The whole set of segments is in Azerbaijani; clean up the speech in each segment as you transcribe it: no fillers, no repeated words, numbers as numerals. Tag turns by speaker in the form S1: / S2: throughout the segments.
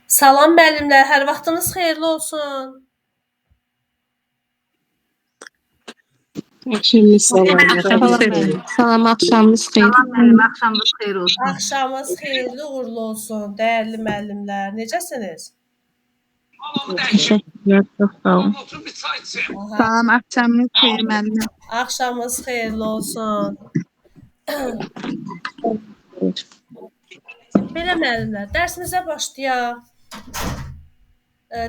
S1: Salam müəllimlər, hər vaxtınız xeyirli olsun.
S2: Axşamınız salam.
S3: Salam müəllim. Salam, axşamınız xeyir.
S4: Salam müəllim, axşamınız xeyir olsun.
S1: Axşamınız xeyirli, uğurlu olsun, dəyərli müəllimlər. Necəsiniz?
S3: Təşəkkürlər, çox sağ olun.
S1: Aha.
S5: Salam, axşamınız xeyir müəllim.
S1: Axşamınız xeyirli olsun. Belə müəllimlər, dərsimizə başlayaq.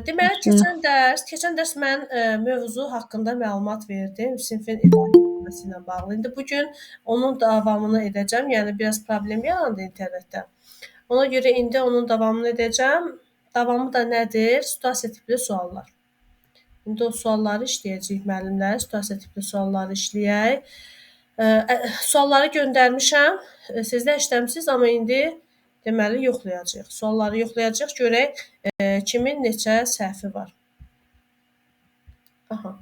S1: Deməli, keçən dərs mən mövzu haqqında məlumat verdim, sinfin idarə edilməsi ilə bağlı. İndi bu gün onun davamını edəcəm, yəni biraz problem yarandı internetdə. Ona görə indi onun davamını edəcəm. Davamı da nədir? Situasiya tipli suallar. İndi o sualları işləyəcəyik müəllimlər, situasiya tipli sualları işləyək. Sualları göndərmişəm, siz də işləmisiniz, amma indi deməli yoxlayacağıq. Sualları yoxlayacağıq, görək kimin neçə səhvi var. Aha.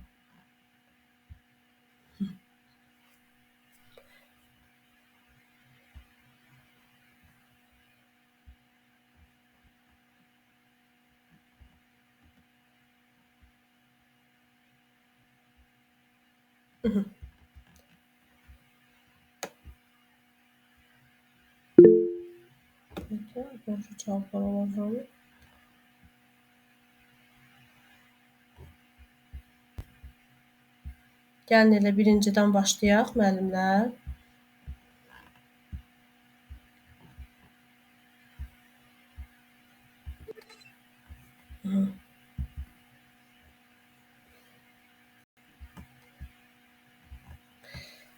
S1: Doğru cavablar olan hamı. Gəlin elə birincidən başlayaq müəllimlər.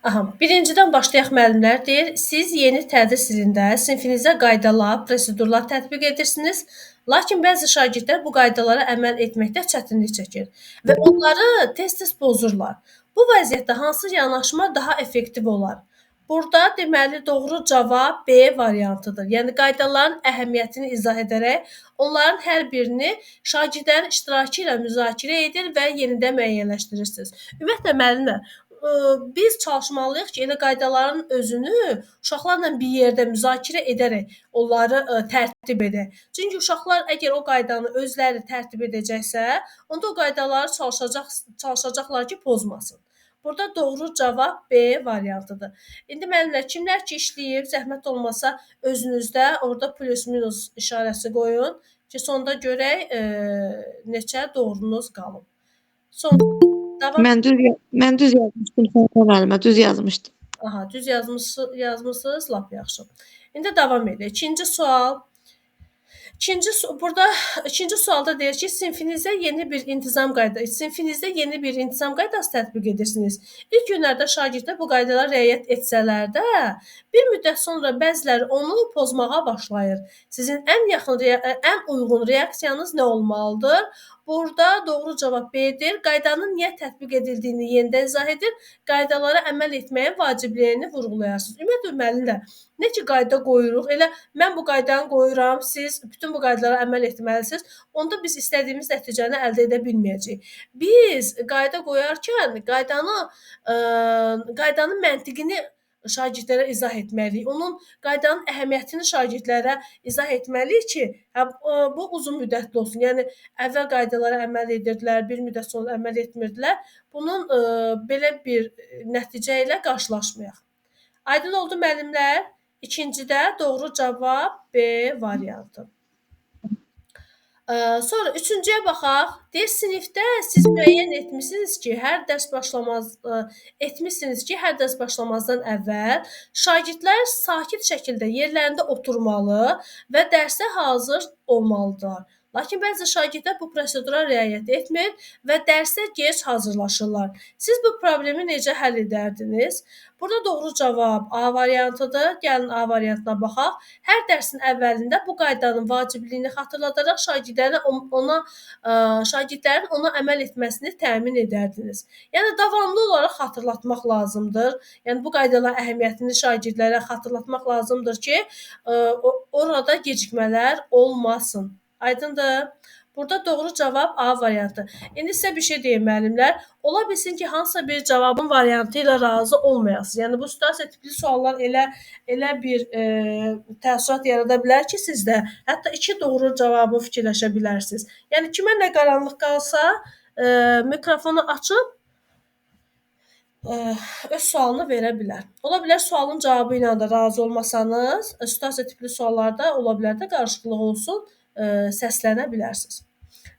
S1: Aha, birincidən başlayaq müəllimlər. Deyir, siz yeni tədris ilində sinfinizə qaydalar, prosedurlar tətbiq edirsiniz. Lakin bəzi şagirdlər bu qaydalara əməl etməkdə çətinlik çəkir və onları tez-tez pozurlar. Bu vəziyyətdə hansı yanaşma daha effektiv olar? Burada deməli doğru cavab B variantıdır. Yəni qaydaların əhəmiyyətini izah edərək onların hər birini şagirdlərin iştirakı ilə müzakirə edir və yenidən müəyyənləşdirirsiniz. Ümumiyyətlə müəllimlər, biz çalışmalıyıq ki, elə qaydaların özünü uşaqlarla bir yerdə müzakirə edərək onları tərtib edək. Çünki uşaqlar əgər o qaydanı özləri tərtib edəcəksə, onda o qaydaları çalışacaqlar ki, pozmasın. Burada doğru cavab B variantıdır. İndi müəllimlər, kimlər ki işləyib, zəhmət olmasa özünüzdə orada plus minus işarəsi qoyun ki, sonda görək neçə doğrunuz qalıb. Son davam.
S3: Mən düz yazmışdım, müəllimə, düz yazmışdım.
S1: Aha, düz yazmışsınız, lap yaxşı. İndi davam edək. İkinci sual. Burada ikinci sualda deyir ki, sinfinizdə yeni bir intizam qaydası tətbiq edirsiniz. İlk günlərdə şagirdlər bu qaydalara riayət etsələr də, bir müddət sonra bəziləri onu pozmağa başlayır. Sizin ən uyğun reaksiyanız nə olmalıdır? Burada doğru cavab B-dir. Qaydanın niyə tətbiq edildiyini yenidən izah edir. Qaydalara əməl etməyin vacibliyini vurğulayarsınız. Ümumiyyətlə, müəllimlər, nə ki qayda qoyuruq, elə mən bu qaydanı qoyuram, siz bütün bu qaydalara əməl etməlisiniz, onda biz istədiyimiz nəticəni əldə edə bilməyəcəyik. Biz qayda qoyarkən qaydanın məntiqini şagirdlərə izah etməliyik. Onun qaydanın əhəmiyyətini şagirdlərə izah etməliyik ki, bu uzun müddətli olsun. Yəni, əvvəl qaydalara əməl edirdilər, bir müddət sonra əməl etmirdilər. Bunun belə bir nəticə ilə qarşılaşmayaq. Aydın oldu müəllimlər? İkincidə doğru cavab B variantı. Sonra üçüncüyə baxaq. Deyir, sinifdə siz müəyyən etmişsiniz ki, hər dərs başlamazdan əvvəl şagirdlər sakit şəkildə yerlərində oturmalı və dərsə hazır olmalıdırlar. Lakin bəzi şagirdlər bu prosedura riayət etmir və dərsə gec hazırlaşırlar. Siz bu problemi necə həll edərdiniz? Burada doğru cavab A variantıdır. Gəlin A variantına baxaq. Hər dərsin əvvəlində bu qaydanın vacibliyini xatırladaraq şagirdlərin ona əməl etməsini təmin edərdiniz. Yəni, davamlı olaraq xatırlatmaq lazımdır. Yəni, bu qaydaların əhəmiyyətini şagirdlərə xatırlatmaq lazımdır ki, orada gecikmələr olmasın. Aydındır. Burada doğru cavab A variantı. İndi sizə bir şey deyim müəllimlər. Ola bilsin ki, hansısa bir cavabın variantı ilə razı olmayasınız. Yəni bu situasiya tipli suallar elə bir təəssürat yarada bilər ki, sizdə hətta iki doğru cavabı fikirləşə bilərsiniz. Yəni kimə nə qaranlıq qalsa, mikrofonu açıb öz sualını verə bilər. Ola bilər sualın cavabı ilə də razı olmasanız, situasiya tipli suallarda ola bilər də qarışıqlıq olsun, səslənə bilərsiniz.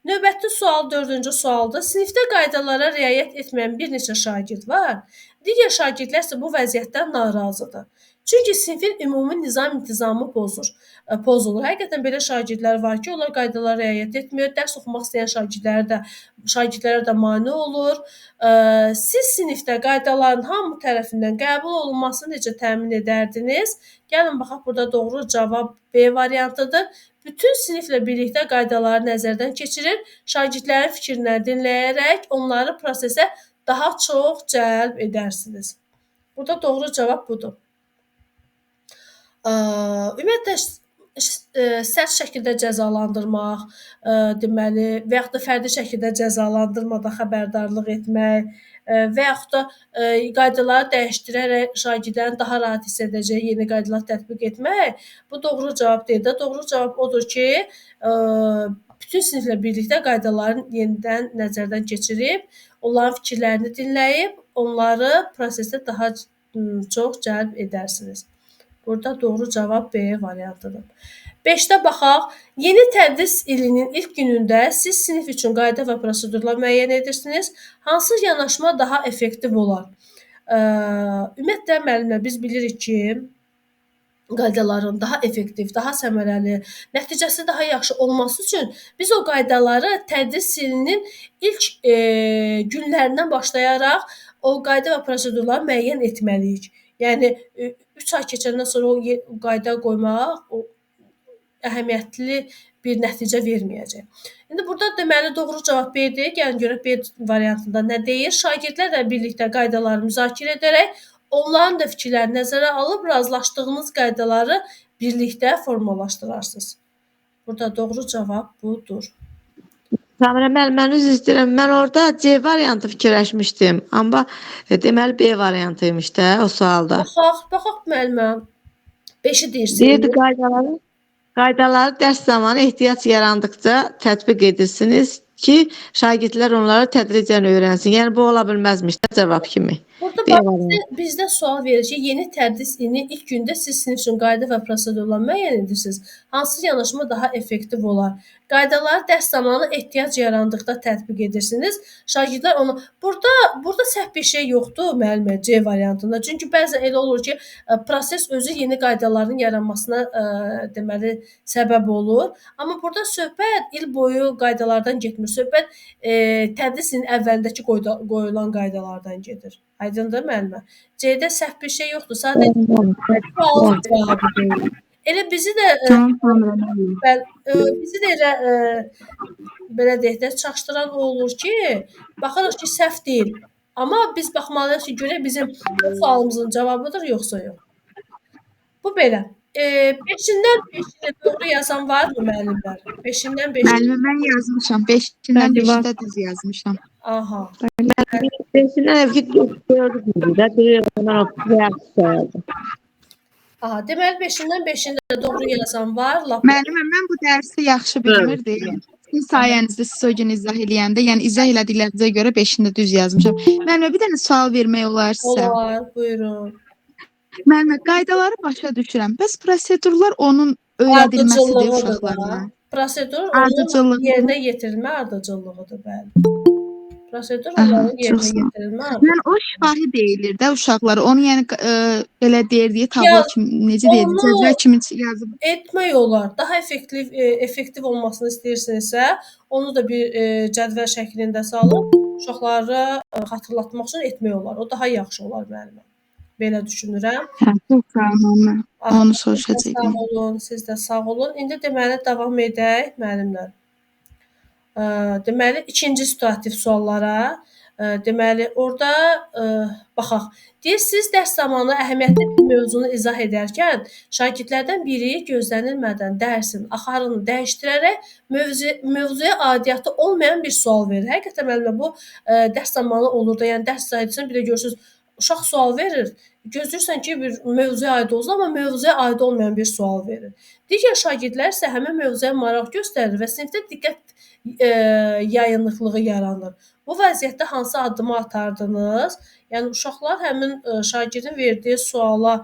S1: Növbəti sual 4-cü sualdır. Sinifdə qaydalara riayət etməyən bir neçə şagird var. Digər şagirdlər isə bu vəziyyətdən narazıdır. Çünki sinfin ümumi nizam-intizamı pozulur. Həqiqətən belə şagirdlər var ki, onlar qaydalara riayət etmir, dərs oxumaq istəyən şagirdlərə də mane olur. Siz sinifdə qaydaların hamı tərəfindən qəbul olunmasını necə təmin edərdiniz? Gəlin baxaq, burada doğru cavab B variantıdır. Bütün siniflə birlikdə qaydaları nəzərdən keçirir, şagirdlərin fikirlərini dinləyərək onları prosesə daha çox cəlb edərsiniz. Burada doğru cavab budur. Ümumiyyətlə, sərt şəkildə cəzalandırmaq, deməli, və yaxud da fərdi şəkildə cəzalandırmadan xəbərdarlıq etmək və yaxud da qaydaları dəyişdirərək şagirdlərin daha rahat hiss edəcəyi yeni qaydalar tətbiq etmək, bu doğru cavab deyil də. Doğru cavab odur ki, bütün siniflə birlikdə qaydaların yenidən nəzərdən keçirib, onların fikirlərini dinləyib, onları prosesə daha çox cəlb edərsiniz. Burada doğru cavab B variantıdır. 5-də baxaq. Yeni tədris ilinin ilk günündə siz sinif üçün qayda və prosedurlar müəyyən edirsiniz. Hansı yanaşma daha effektiv olar? Ümumiyyətlə, müəllimlər, biz bilirik ki, qaydaların daha effektiv, daha səmərəli, nəticəsi daha yaxşı olması üçün biz o qaydaları tədris ilinin ilk günlərindən başlayaraq o qayda və prosedurları müəyyən etməliyik. Yəni, 3 ay keçəndən sonra o qayda qoymaq o əhəmiyyətli bir nəticə verməyəcək. İndi burada deməli doğru cavab B-dir. Gəlin görək B variantında nə deyir? Şagirdlərlə birlikdə qaydaları müzakirə edərək onların da fikirlərini nəzərə alıb razılaşdığınız qaydaları birlikdə formalaşdırarsınız. Burada doğru cavab budur.
S3: Samirə müəllim, mən üzr istəyirəm. Mən orada C variantı fikirləşmişdim. Amma deməli B variantıymış da o sualda.
S1: Baxaq müəllimə. 5-i deyirsiniz.
S3: Deyirdi qaydaları dərs zamanı ehtiyac yarandıqca tətbiq edirsiniz ki, şagirdlər onları tədricən öyrənsin. Yəni bu ola bilməzmiş də cavab kimi.
S1: Burada bax, bizdə sual verir ki, yeni tədris ilinin ilk gündə siz sinif üçün qayda və prosedurlar müəyyən edirsiniz. Hansı yanaşma daha effektiv olar? Qaydaları dərs zamanı ehtiyac yarandıqda tətbiq edirsiniz. Şagirdlər onu... Burada səhv bir şey yoxdur müəllimə C variantında. Çünki bəzən elə olur ki, proses özü yeni qaydaların yaranmasına deməli səbəb olur. Amma burada söhbət il boyu qaydalardan getmir. Söhbət tədris ilinin əvvəlindəki qoyulan qaydalardan gedir. Aydındır müəllimə? C-də səhv bir şey yoxdur. Sadəcə sualın cavabı deyil. Elə bizi də elə belə deyək də çaşdıran o olur ki, baxırıq ki, səhv deyil. Amma biz baxmalıyıq ki, görək bizim sualımızın cavabıdır yoxsa yox. Bu belə. 5-dən 5-ini doğru yazan var mı müəllimlər? 5-dən 5-i.
S5: Müəllimə mən yazmışam. 5-dən 5-i də düz yazmışam.
S1: Aha.
S3: 5-dən evki 4-ü də mən o sayardım.
S1: Aha, deməli 5-dən 5-ini də doğru yazan var.
S5: Müəllimə, mən bu dərsi yaxşı bilmirdim. Sizin sayənizdə siz o gün izah eləyəndə, yəni izah elədiklərinizə görə 5-ini də düz yazmışam. Müəllimə, bir dənə sual vermək olar sizə.
S1: Olar, buyurun.
S5: Müəllimə, qaydaları başa düşürəm. Bəs prosedurlar onun öyrədilməsidir uşaqlara.
S1: Prosedur onun yerinə yetirilmə ardıcıllığıdır, bəli. Prosedur onların yerinə yetirilmə ardıcıllığıdır.
S5: Yəni o şifahi deyilir də uşaqlara. Onu yəni belə deyir, tablo kimi, necə deyir, cədvəl kimi yazıb.
S1: Etmək olar. Daha effektiv olmasını istəyirsinizsə, onu da bir cədvəl şəklində salıb uşaqlara xatırlatmaq üçün etmək olar. O daha yaxşı olar müəllimə. Belə düşünürəm.
S5: Çox sağ olun. Onu soruşacaqdım.
S1: Sağ olun, siz də sağ olun. İndi deməli davam edək müəllimlər. Deməli ikinci situativ suallara. Deməli, orada baxaq. Deyir, siz dərs zamanı əhəmiyyətli bir mövzunu izah edərkən şagirdlərdən biri gözlənilmədən dərsin axarını dəyişdirərək mövzuya aidiyyatı olmayan bir sual verir. Həqiqətən müəllimə bu dərs zamanı olur da, yəni dərs izah edirsən, bir də görürsünüz, uşaq sual verir. Gözləyirsən ki, bir mövzuya aid olsun, amma mövzuya aid olmayan bir sual verir. Digər şagirdlər isə həmin mövzuya maraq göstərir və sinifdə diqqət yayınıqlığı yaranır. Bu vəziyyətdə hansı addımı atardınız? Yəni uşaqlar həmin şagirdin verdiyi suala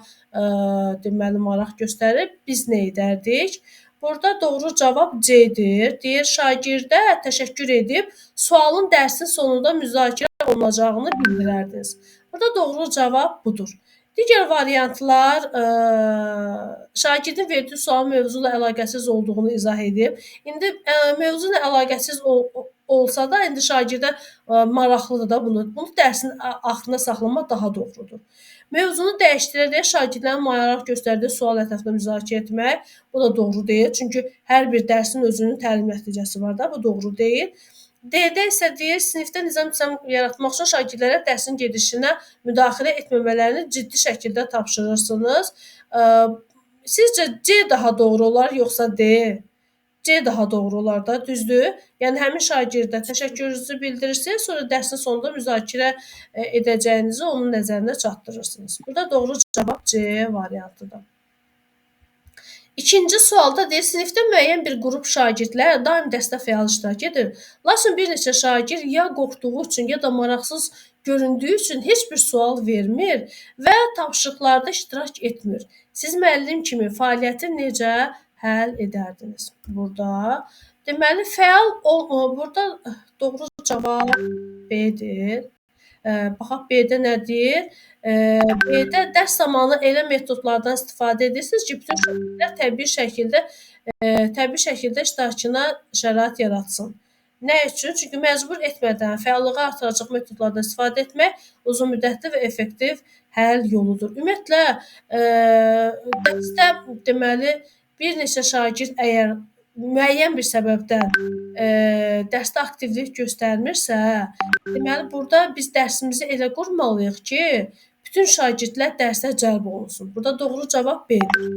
S1: deməli maraq göstərir. Biz nə edərdik? Burada doğru cavab C-dir. Deyir, şagirdə təşəkkür edib sualın dərsin sonunda müzakirə olunacağını bildirərdiniz. Burada doğru cavab budur. Digər variantlar şagirdin verdiyi sualın mövzu ilə əlaqəsiz olduğunu izah edib. İndi mövzu ilə əlaqəsiz olsa da, indi şagirdə maraqlıdır da bunu. Bunu dərsin axırında saxlamaq daha doğrudur. Mövzunu dəyişdirərək şagirdlərin maraq göstərdiyi sual ətrafında müzakirə etmək, bu da doğru deyil. Çünki hər bir dərsin özünün təlim nəticəsi var da, bu doğru deyil. D-də isə deyir, sinifdə nizam-intizam yaratmaq üçün şagirdlərə dərsin gedişinə müdaxilə etməmələrini ciddi şəkildə tapşırırsınız. Sizcə C daha doğru olar, yoxsa D? C daha doğru olar da, düzdür? Yəni, həmin şagirdə təşəkkürünüzü bildirirsiniz, sonra dərsin sonunda müzakirə edəcəyinizi onun nəzərinə çatdırırsınız. Burada doğru cavab C variantıdır. İkinci sualda deyir, sinifdə müəyyən bir qrup şagirdlər daim dərsdə fəal iştirak edir. Lakin bir neçə şagird ya qorxduğu üçün, ya da maraqsız göründüyü üçün heç bir sual vermir və tapşırıqlarda iştirak etmir. Siz müəllim kimi fəaliyyəti necə həll edərdiniz? Burada deməli, fəal burada doğru cavab B-dir. Baxaq, B-də nə deyir? B-də dərs zamanı elə metodlardan istifadə edirsiniz ki, bütün şagirdlər təbii şəkildə iştirakına şərait yaratsın. Nə üçün? Çünki məcbur etmədən fəallığı artıracaq metodlardan istifadə etmək uzun müddətli və effektiv həll yoludur. Ümumiyyətlə, dərsdə deməli, bir neçə şagird əgər müəyyən bir səbəbdən dərsdə aktivlik göstərmirsə, deməli, burada biz dərsimizi elə qurmalıyıq ki, bütün şagirdlər dərsə cəlb olunsun. Burada doğru cavab B-dir.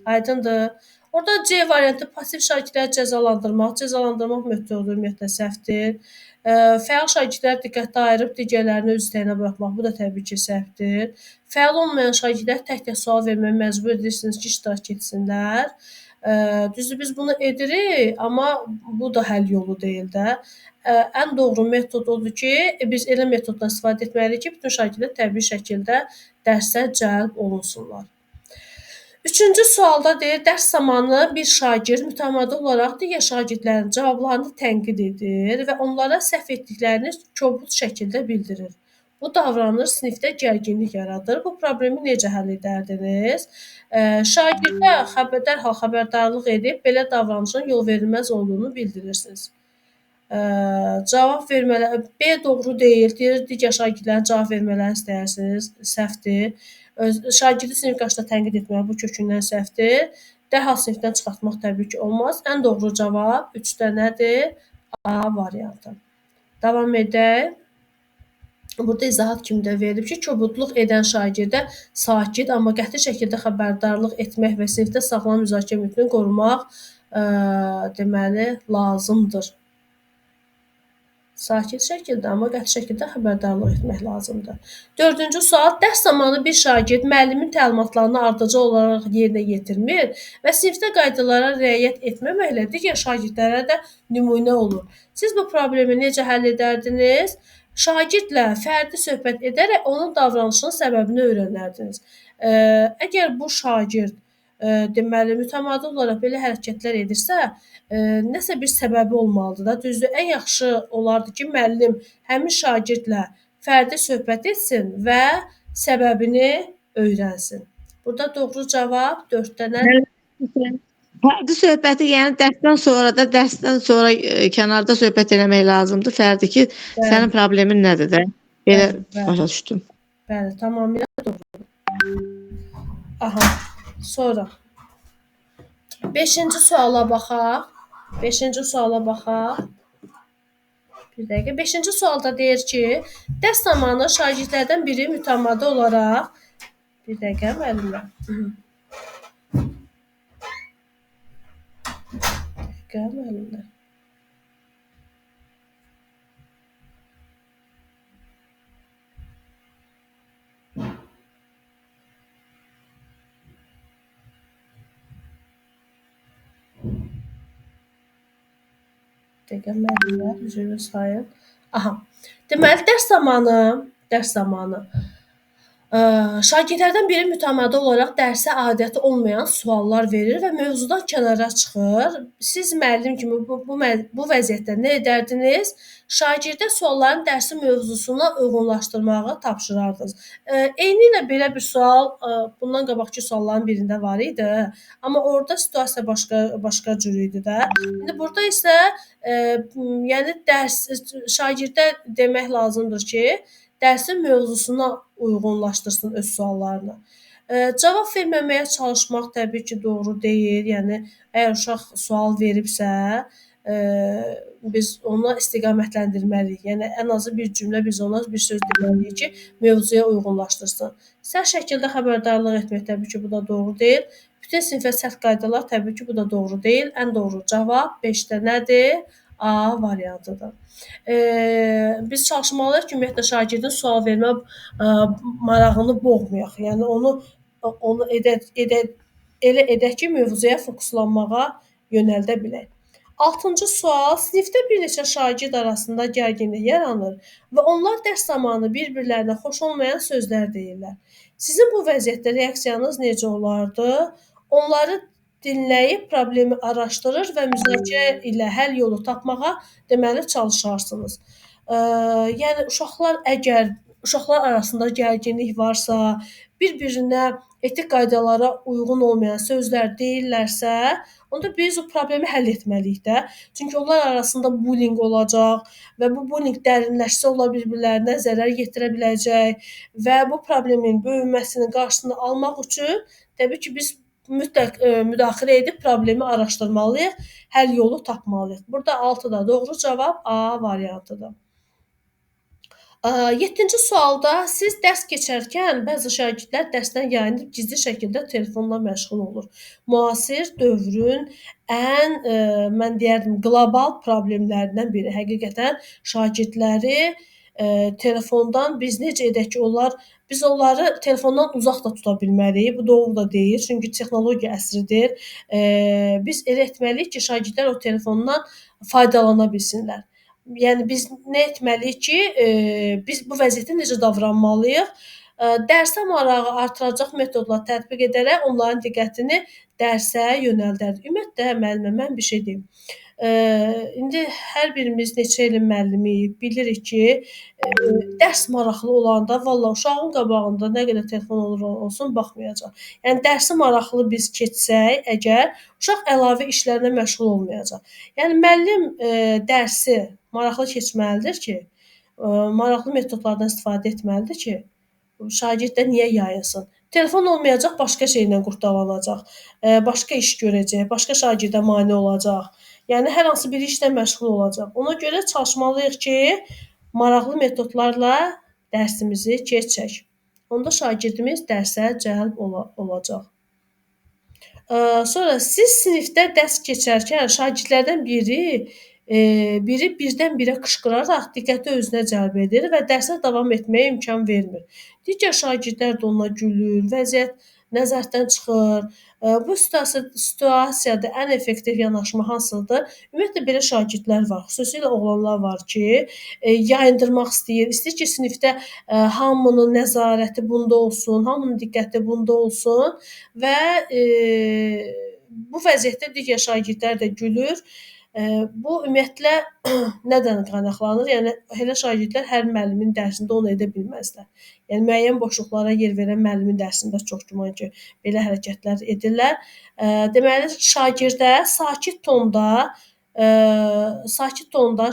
S1: Aydındır. Orada C variantı pasiv şagirdləri cəzalandırmaq. Cəzalandırmaq metodu ümumiyyətlə səhvdir. Fəal şagirdləri diqqətə ayırıb digərlərini öz istəyinə buraxmaq, bu da təbii ki, səhvdir. Fəal olmayan şagirdləri tək-tək sual verməyə məcbur edirsiniz ki, iştirak etsinlər. Düzdür, biz bunu edirik, amma bu da həll yolu deyil də. Ən doğru metod odur ki, biz elə metoddan istifadə etməliyik ki, bütün şagirdlər təbii şəkildə dərsə cəlb olunsunlar. Üçüncü sualda deyir, dərs zamanı bir şagird mütəmadi olaraq digər şagirdlərin cavablarını tənqid edir və onlara səhv etdiklərini kobud şəkildə bildirir. Bu davranış sinifdə gərginlik yaradır. Bu problemi necə həll edərdiniz? Şagirdə dərhal xəbərdarlıq edib belə davranışın yol verilməz olduğunu bildirirsiniz. Cavab vermələ, B doğru deyil, deyir, digər şagirdlərin cavab vermələrini istəyirsiniz, səhvdir. Şagirdi sinif qarşısında tənqid etmək bu kökündən səhvdir. Dərhal sinifdən çıxartmaq təbii ki olmaz. Ən doğru cavab 3-də nədir? A variantı. Davam edək. Burada izahat kimi də verilib ki, kobudluq edən şagirdə sakit, amma qəti şəkildə xəbərdarlıq etmək və sinifdə sağlam müzakirə mühitini qorumaq deməli, lazımdır. Sakit şəkildə, amma qəti şəkildə xəbərdarlıq etmək lazımdır. Dördüncü sual, dərs zamanı bir şagird müəllimin təlimatlarını ardıcıl olaraq yerinə yetirmir və sinifdə qaydalara riayət etməməklə digər şagirdlərə də nümunə olur. Siz bu problemi necə həll edərdiniz? Şagirdlə fərdi söhbət edərək onun davranışının səbəbini öyrənərdiniz. Əgər bu şagird deməli, mütəmadi olaraq belə hərəkətlər edirsə, nəsə bir səbəbi olmalıdır da. Düzdür, ən yaxşı olardı ki, müəllim həmin şagirdlə fərdi söhbət etsin və səbəbini öyrənsin. Burada doğru cavab 4 dənə.
S3: Fərdi söhbəti, yəni dərsdən sonra da, dərsdən sonra kənarda söhbət eləmək lazımdır. Fərdi ki,
S1: Bəli.
S3: Sənin problemin nədir də? Belə
S1: Bəli, bəli.
S3: başa düşdüm.
S1: Bəli, tamamilə doğrudur. Aha, sonra. 5-ci suala baxaq. 5-ci suala baxaq. Bir dəqiqə. 5-ci sualda deyir ki, dərs zamanı şagirdlərdən biri mütəmadi olaraq bir dəqiqə müəllimlər. Bir dəqiqə müəllimlər. Dəqiqə müəllimlər, üzrünü sayın. Aha. Deməli, dərs zamanı şagirdlərdən biri mütəmadi olaraq dərsə aidiyyəti olmayan suallar verir və mövzudan kənara çıxır. Siz müəllim kimi bu vəziyyətdə nə edərdiniz? Şagirdə sualların dərsi mövzusuna uyğunlaşdırmağı tapşırardınız. Eyni ilə belə bir sual bundan qabaqki sualların birində var idi. Amma orada situasiya başqa cür idi də. İndi burada isə yəni dərs şagirdə demək lazımdır ki, dərsin mövzusuna uyğunlaşdırsın öz suallarını. Cavab verməməyə çalışmaq təbii ki, doğru deyil. Yəni, əgər uşaq sual veribsə, biz ona istiqamətləndirməliyik. Yəni, ən azı bir cümlə biz ona bir söz deməliyik ki, mövzuya uyğunlaşdırsın. Sərt şəkildə xəbərdarlıq etmək təbii ki, bu da doğru deyil. Bütün sinifə sərt qaydalar təbii ki, bu da doğru deyil. Ən doğru cavab 5-də nədir? A variantıdır. Biz çalışmalıyıq ki, ümumiyyətlə şagirdin sual vermə marağını boğmayaq. Yəni onu elə edək ki, mövzuya fokuslanmağa yönəldə bilək. 6-cı sual, sinifdə bir neçə şagird arasında gərginlik yaranır və onlar dərs zamanı bir-birlərinə xoş olmayan sözlər deyirlər. Sizin bu vəziyyətdə reaksiyanız necə olardı? Onları dinləyib problemi araşdırır və müzakirə ilə həll yolu tapmağa deməli çalışarsınız. Yəni uşaqlar əgər uşaqlar arasında gərginlik varsa, bir-birinə etik qaydalara uyğun olmayan sözlər deyirlərsə, onda biz o problemi həll etməliyik də. Çünki onlar arasında bullying olacaq və bu bullying dərinləşsə onlar bir-birlərinə zərər yetirə biləcək və bu problemin böyüməsinin qarşısını almaq üçün təbii ki, biz mütləq müdaxilə edib problemi araşdırmalıyıq, həll yolu tapmalıyıq. Burada 6-da doğru cavab A variantıdır. 7-ci sualda siz dərs keçərkən bəzi şagirdlər dərsdən yayınıb gizli şəkildə telefonla məşğul olur. Müasir dövrün ən, mən deyərdim, qlobal problemlərindən biri. Həqiqətən şagirdləri telefondan biz necə edək ki, biz onları telefondan uzaq da tuta bilməliyik. Bu doğru da deyil, çünki texnologiya əsridir. Biz elə etməliyik ki, şagirdlər o telefondan faydalana bilsinlər. Yəni, biz nə etməliyik ki, biz bu vəziyyətdə necə davranmalıyıq? Dərsə marağı artıracaq metodlar tətbiq edərək onların diqqətini dərsə yönəldərik. Ümumiyyətlə, müəllimə, mən bir şey deyim. İndi hər birimiz neçə ilin müəllimiyik, bilirik ki, dərs maraqlı olanda, vallah uşağın qabağında nə qədər telefon olur olsun, baxmayacaq. Yəni, dərsi maraqlı biz keçsək, əgər uşaq əlavə işlərlə məşğul olmayacaq. Yəni, müəllim dərsi maraqlı keçməlidir ki, maraqlı metodlardan istifadə etməlidir ki, şagird də niyə yayınsın? Telefon olmayacaq, başqa şeylə qurtalanacaq, başqa iş görəcək, başqa şagirdə mane olacaq. Yəni, hər hansı bir işlə məşğul olacaq. Ona görə çalışmalıyıq ki, maraqlı metodlarla dərsimizi keçək. Onda şagirdimiz dərsə cəlb olacaq. Sonra siz sinifdə dərs keçərkən şagirdlərdən biri birdən-birə qışqıraraq diqqəti özünə cəlb edir və dərsə davam etməyə imkan vermir. Digər şagirdlər də ona gülür, vəziyyət nəzərdən çıxır. Bu situasiyada ən effektiv yanaşma hansıdır? Ümumiyyətlə, belə şagirdlər var, xüsusilə oğlanlar var ki, yayındırmaq istəyir. İstəyir ki, sinifdə hamının nəzarəti bunda olsun, hamının diqqəti bunda olsun və bu vəziyyətdə digər şagirdlər də gülür. Bu, ümumiyyətlə, nədən qaynaqlanır? Yəni, elə şagirdlər hər müəllimin dərsində onu edə bilməzlər. Yəni, müəyyən boşluqlara yer verən müəllimin dərsində çox güman ki, belə hərəkətlər edirlər. Deməli, şagirdə sakit tonda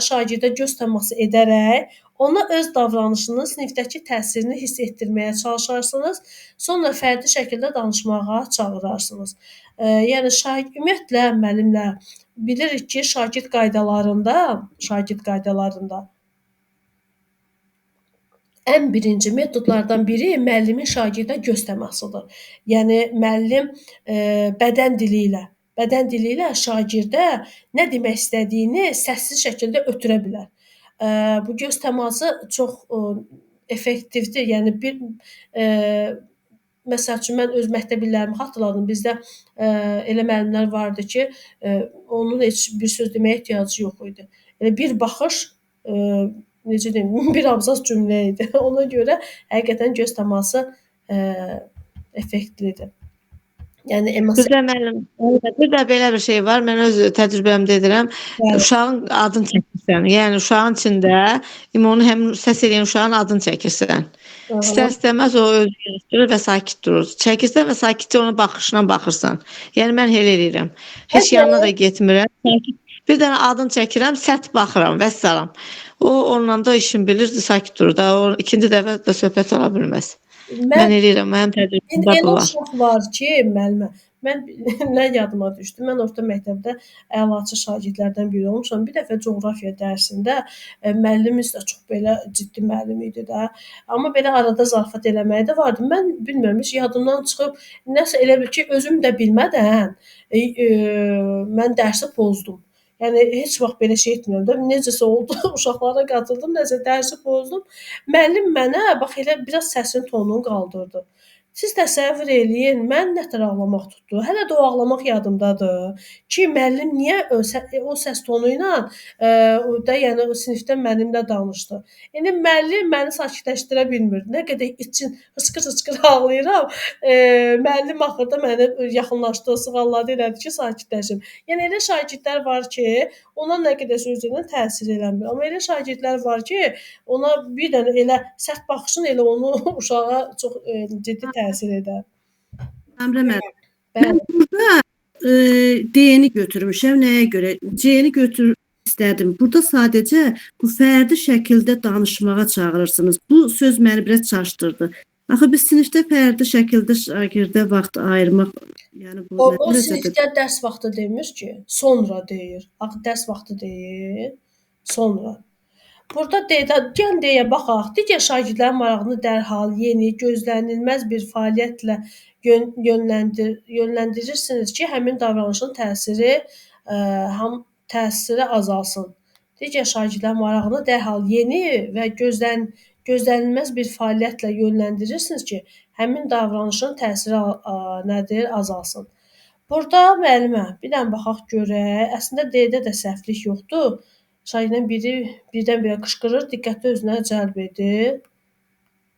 S1: şagirdə göz təması edərək ona öz davranışının sinifdəki təsirini hiss etdirməyə çalışarsınız, sonra fərdi şəkildə danışmağa çağırarsınız. Yəni, ümumiyyətlə, müəllimlər, bilirik ki, şagird qaydalarında Ən birinci metodlardan biri müəllimin şagirdə göz təmasıdır. Yəni müəllim bədən dili ilə şagirdə nə demək istədiyini səssiz şəkildə ötürə bilər. Bu göz təması çox effektivdir. Yəni bir məsəl üçün mən öz məktəb illərimi xatırladım. Bizdə elə müəllimlər vardı ki, onun heç bir söz deməyə ehtiyacı yox idi. Elə bir baxış necə deyim, bir abzas cümlə idi. Ona görə həqiqətən göz təması effektlidir. Yəni emosiya.
S3: Bir də müəllim, bir də belə bir şey var. Mən öz təcrübəmdə edirəm.
S1: Bəli.
S3: Uşağın adını çəkirsən. Yəni uşağın içində onu həmin səs eləyən uşağın adını çəkirsən. İstər istəməz o özünü yığışdırır və sakit durur. Çəkirsən və sakitcə onun baxışına baxırsan. Yəni mən elə eləyirəm. Heç yanına da getmirəm. Sakit. Bir dənə adını çəkirəm, sərt baxıram, vəssalam. O onunla da işin bilir, sakit durur. Da o ikinci dəfə də söhbət ola bilməz. Mən eləyirəm, mənim təcrübəmdə
S1: Elə
S3: bu var.
S1: uşaq var ki, müəllimə, mən nə yadıma düşdü? Mən orta məktəbdə əlaçı şagirdlərdən biri olmuşam. Bir dəfə coğrafiya dərsində müəllimimiz də çox belə ciddi müəllim idi də. Amma belə arada zarafat eləməyi də vardı. Mən bilmirəm, heç yadımdan çıxıb nəsə elə bil ki, özüm də bilmədən mən dərsi pozdum. Yəni heç vaxt belə şey etmirəm də. Necəsə oldu, uşaqlara qatıldım, nəsə dərsi pozdum. Müəllim mənə bax elə biraz səsin tonunu qaldırdı. Siz təsəvvür eləyin, mən nətər ağlamaq tutdu. Hələ də o ağlamaq yadımdadır ki, müəllim niyə o səs tonu ilə da, yəni o sinifdə mənimlə danışdı. İndi müəllim məni sakitləşdirə bilmir. Nə qədər için hıçqır-hıçqır ağlayıram, müəllim axırda məni yaxınlaşdı, sığalladı, elədi ki, sakitləşim. Yəni elə şagirdlər var ki, ona nə qədər söz deyirən təsir eləmir. Amma elə şagirdlər var ki, ona bir dənə elə sərt baxışın elə onu uşağa çox ciddi təsir edər.
S2: Əmrə müəllim, mən burada D-ni götürmüşəm. Nəyə görə? C-ni götür istədim. Burada sadəcə bu fərdi şəkildə danışmağa çağırırsınız. Bu söz məni biraz çaşdırdı. Axı biz sinifdə fərdi şəkildə şagirdə vaxt ayırmaq, yəni bu
S1: O
S2: nə dərəcədə
S1: sinifdə dərs vaxtı demir ki, sonra deyir. Axı dərs vaxtı deyir, sonra. Burada gəlin D-yə baxaq. Digər şagirdlərin marağını dərhal yeni, gözlənilməz bir fəaliyyətlə yönləndirirsiniz ki, həmin davranışın təsiri azalsın. Digər şagirdlərin marağını dərhal yeni və gözlənilməz bir fəaliyyətlə yönləndirirsiniz ki, həmin davranışın təsiri nədir, azalsın. Burada müəllimə, bir dənə baxaq görək. Əslində D-də də səhvlik yoxdur. Şagirddən biri birdən-birə qışqırır, diqqəti özünə cəlb edir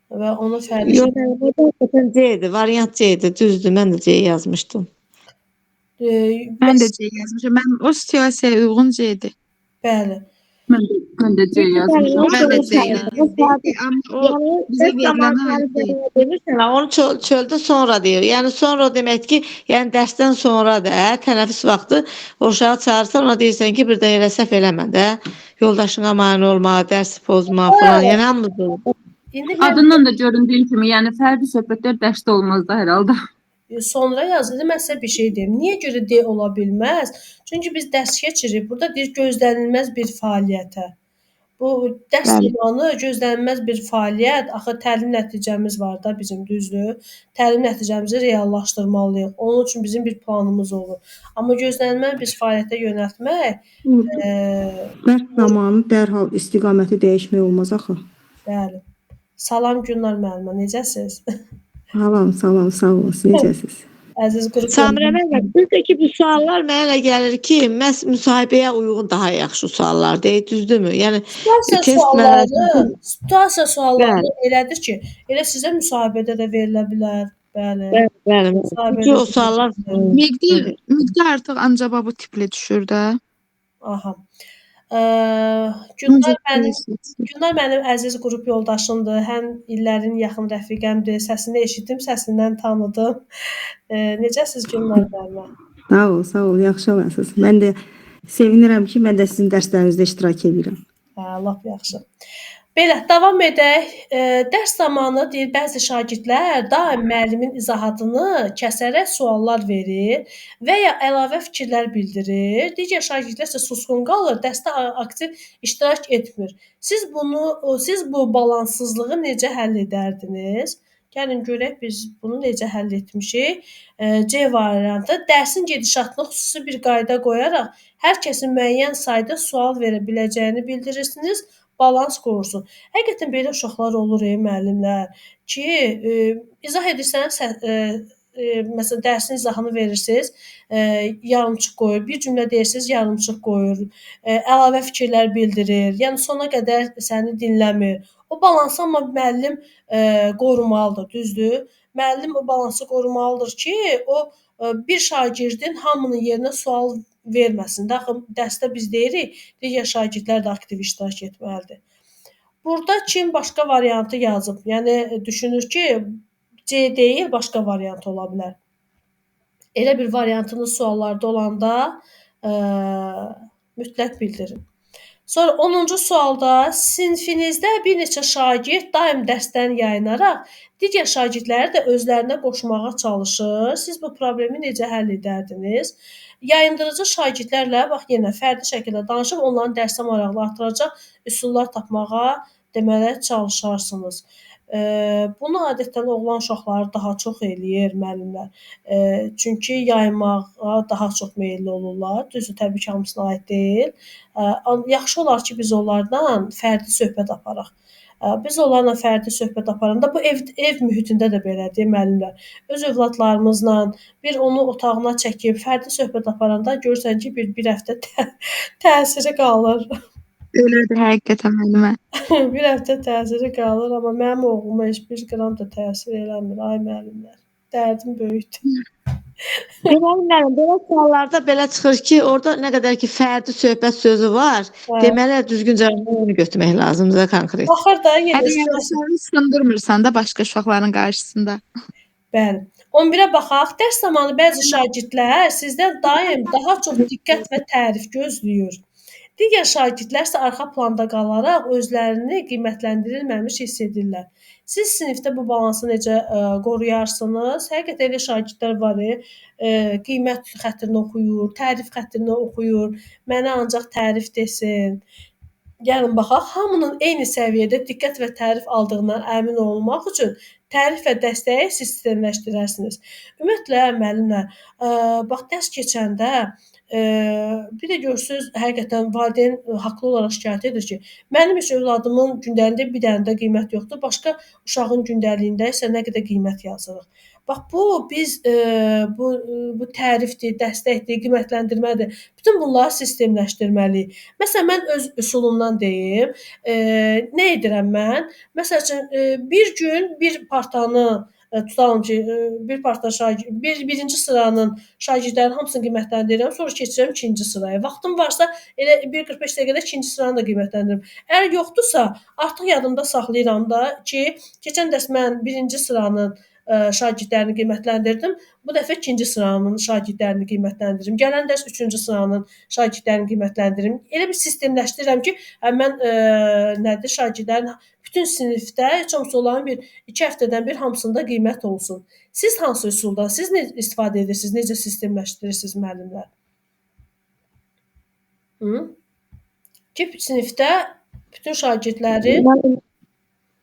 S1: və onu fərqli...
S3: Yox, burada həqiqətən C-dir, variant C-dir, düzdür, mən də C yazmışdım.
S5: Mən də C yazmışam. Mən o situasiyaya uyğun C-dir.
S1: Bəli.
S4: Mən də C yazmışam.
S5: Mən də C yazmışam. Amma o bizə verilən hal deyil.
S3: Demirsən, onu çöldə sonra deyir. Yəni sonra demək ki, yəni dərsdən sonra da, tənəffüs vaxtı o uşağı çağırsan, ona deyirsən ki, bir də elə səhv eləmə də. Yoldaşına mane olma, dərsi pozma falan. Yəni hamısı.
S4: Adından da göründüyü kimi, yəni fərdi söhbətlər dərsdə olmaz da hər halda.
S1: Sonra yaz. İndi mən sizə bir şey deyim. Niyə görə D ola bilməz? Çünki biz dərs keçirik. Burada deyir gözlənilməz bir fəaliyyətə. Bu dərs zamanı gözlənilməz bir fəaliyyət, axı təlim nəticəmiz var da bizim, düzdür? Təlim nəticəmizi reallaşdırmalıyıq. Onun üçün bizim bir planımız olur. Amma gözlənilməz bir fəaliyyətə yönəltmək...
S6: Dərs zamanı dərhal istiqaməti dəyişmək olmaz axı.
S1: Bəli. Salam Gülnar müəllimə, necəsiz?
S6: Salam, salam, sağ olun. Necəsiz?
S1: Əziz qrup.
S3: Samirə müəllimə, bir də ki, bu suallar mənə elə gəlir ki, məhz müsahibəyə uyğun daha yaxşı suallar deyil, düzdürmü? Yəni
S1: situasiya sualları elədir ki, elə sizə müsahibədə də verilə bilər. Bəli.
S3: Bəli, bəli. O suallar
S5: Miqdar artıq ancaq bu tipli düşür də.
S1: Aha. Günlar mənim əziz qrup yoldaşımdır. Həm illərin yaxın rəfiqəmdir. Səsini eşitdim, səsindən tanıdım. Necəsiz Günlar müəllimə?
S6: Sağ ol, sağ ol, yaxşı olasınız. Mən də sevinirəm ki, mən də sizin dərslərinizdə iştirak edirəm.
S1: Hə, lap yaxşı. Belə, davam edək. Dərs zamanı deyir, bəzi şagirdlər daim müəllimin izahatını kəsərək suallar verir və ya əlavə fikirlər bildirir. Digər şagirdlər isə susqun qalır, dərsdə aktiv iştirak etmir. Siz bu balanssızlığı necə həll edərdiniz? Gəlin görək biz bunu necə həll etmişik. C variantı: dərsin gedişatına xüsusi bir qayda qoyaraq hər kəsin müəyyən sayda sual verə biləcəyini bildirirsiniz. Balans qorursun. Həqiqətən belə uşaqlar olur, müəllimlər ki, izah edirsən, məsələn, dərsin izahını verirsiniz, yarımçıq qoyur, bir cümlə deyirsiniz, yarımçıq qoyur, əlavə fikirlər bildirir, yəni sona qədər səni dinləmir. O balansı amma müəllim qorumalıdır, düzdür? Müəllim o balansı qorumalıdır ki, o bir şagirdin hamının yerinə sual verməsin. Axı dərsdə biz deyirik, digər şagirdlər də aktiv iştirak etməlidir. Burada kim başqa variantı yazıb? Yəni düşünür ki, C deyil, başqa variant ola bilər. Elə bir variantınız suallarda olanda mütləq bildirin. Sonra 10-cu sualda sinfinizdə bir neçə şagird daim dərsdən yayınaraq digər şagirdləri də özlərinə qoşmağa çalışır. Siz bu problemi necə həll edərdiniz? Yayındırıcı şagirdlərlə bax yenə fərdi şəkildə danışıb onların dərsə marağını artıracaq üsullar tapmağa deməli çalışarsınız. Bunu adətən oğlan uşaqları daha çox eləyir müəllimlər. Çünki yayınmağa daha çox meyilli olurlar. Düzdür, təbii ki, hamısına aid deyil. Yaxşı olar ki, biz onlardan fərdi söhbət aparaq. Biz onlarla fərdi söhbət aparanda, bu ev mühitində də belədir müəllimlər. Öz övladlarımızla bir onu otağına çəkib fərdi söhbət aparanda görürsən ki, bir həftə təsiri qalır.
S5: Elədir, həqiqətən müəllimə.
S1: Bir həftə təsiri qalır, amma mənim oğluma heç bir qram da təsir eləmir. Ay müəllimlər, dərdim böyükdür.
S3: Deməli, müəllim, belə suallarda belə çıxır ki, orada nə qədər ki fərdi söhbət sözü var, deməli düzgün cavabı onu götürmək lazımdır konkret.
S1: Axır da yenə
S5: Hələ yəni uşağı sındırmırsan da başqa uşaqların qarşısında.
S1: Bəli. 11-ə baxaq. Dərs zamanı bəzi şagirdlər sizdən daim daha çox diqqət və tərif gözləyir. Digər şagirdlər isə arxa planda qalaraq özlərini qiymətləndirilməmiş hiss edirlər. Siz sinifdə bu balansı necə qoruyarsınız? Həqiqətən elə şagirdlər var, qiymət xətrini oxuyur, tərif xətrini oxuyur, mənə ancaq tərif desin. Gəlin baxaq, hamının eyni səviyyədə diqqət və tərif aldığına əmin olmaq üçün tərif və dəstəyi sistemləşdirərsiniz. Ümumiyyətlə, müəllimlər, bax, dərs keçəndə bir də görürsünüz, həqiqətən valideyn haqlı olaraq şikayət edir ki, mənim heç övladımın gündəliyində bir dənə də qiymət yoxdur, başqa uşağın gündəliyində isə nə qədər qiymət yazırıq. Bax, bu biz bu tərifdir, dəstəkdir, qiymətləndirmədir. Bütün bunları sistemləşdirməliyik. Məsələn, mən öz üsulumdan deyim, nə edirəm mən? Məsəl üçün, bir gün bir partanı tutalım ki, bir parta birinci sıranın şagirdlərinin hamısını qiymətləndirirəm, sonra keçirəm ikinci sıraya. Vaxtım varsa elə 1:45 dəqiqədə ikinci sıranı da qiymətləndirirəm. Əgər yoxdursa, artıq yadımda saxlayıram da ki, keçən dərs mən birinci sıranın şagirdlərini qiymətləndirdim. Bu dəfə ikinci sıranın şagirdlərini qiymətləndirim. Gələn dərs üçüncü sıranın şagirdlərini qiymətləndirim. Elə bir sistemləşdirirəm ki, mən nədir şagirdlərin bütün sinifdə heç olmasa onların bir 2 həftədən bir hamısında qiymət olsun. Siz hansı üsuldan, siz necə istifadə edirsiniz, necə sistemləşdirirsiniz müəllimlər? Hı? Ki, sinifdə bütün şagirdləri...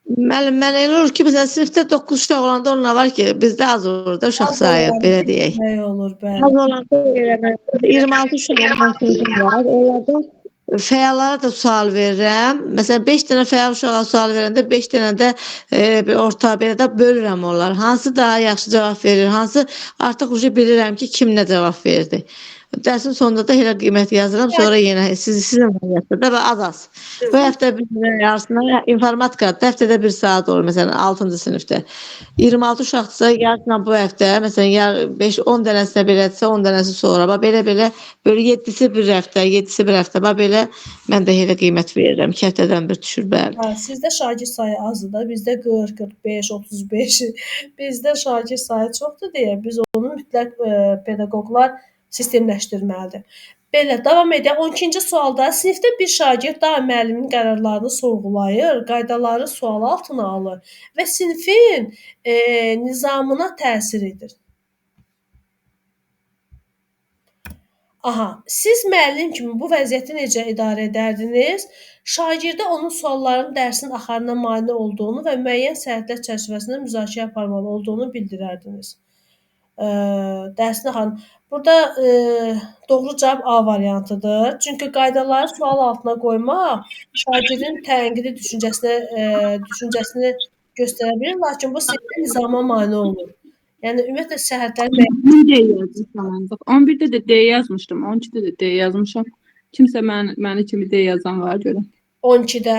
S3: Müəllim, mən elə olur ki, məsələn, sinifdə 9 uşaq olanda onlar var ki, bizdə az olur da uşaq sayı, belə deyək.
S1: Olur, bəli.
S3: Az olanda elə mən 26 uşaq olan sinifim var, onlarda fəallara da sual verirəm. Məsələn, 5 dənə fəal uşağa sual verəndə 5 dənə də bir orta belə də bölürəm onları. Hansı daha yaxşı cavab verir, hansı artıq ucu bilirəm ki, kim nə cavab verdi. Dərsin sonunda da elə qiymət yazıram, sonra yenə sizin variantda da və az-az. Bu həftə bir yarısına informatika, həftədə bir saat olur, məsələn, 6-cı sinifdə. 26 uşaqdırsa, yarısına bu həftə, məsələn, 5-10 dənəsinə belədirsə, 10 dənəsi sonra. Bax, belə-belə, böyle 7-si bir həftə, 7-si bir həftə. Bax, belə mən də elə qiymət verirəm. 2 həftədən bir düşür, bəli.
S1: Hə, sizdə şagird sayı azdır da, bizdə 40, 45, 35, bizdə şagird sayı çoxdur deyə biz onu mütləq pedaqoqlar sistemləşdirməlidir. Belə davam edək. 12-ci sualda sinifdə bir şagird daim müəllimin qərarlarını sorğulayır, qaydaları sual altına alır və sinfin nizamına təsir edir. Aha, siz müəllim kimi bu vəziyyəti necə idarə edərdiniz? Şagirdə onun suallarının dərsin axarına mane olduğunu və müəyyən sərhədlər çərçivəsində müzakirə aparmalı olduğunu bildirərdiniz. Dərsin axarına. Burada doğru cavab A variantıdır. Çünki qaydaları sual altına qoymaq şagirdin tənqidi düşüncəsini göstərə bilir, lakin bu sinifdə nizama mane olur. Yəni ümumiyyətlə sərhədləri müəyyən
S4: Mən D yazmışam ancaq. 11-də də D yazmışdım, 12-də də D yazmışam. Kimsə məni kimi D yazan var görən.
S1: 12-də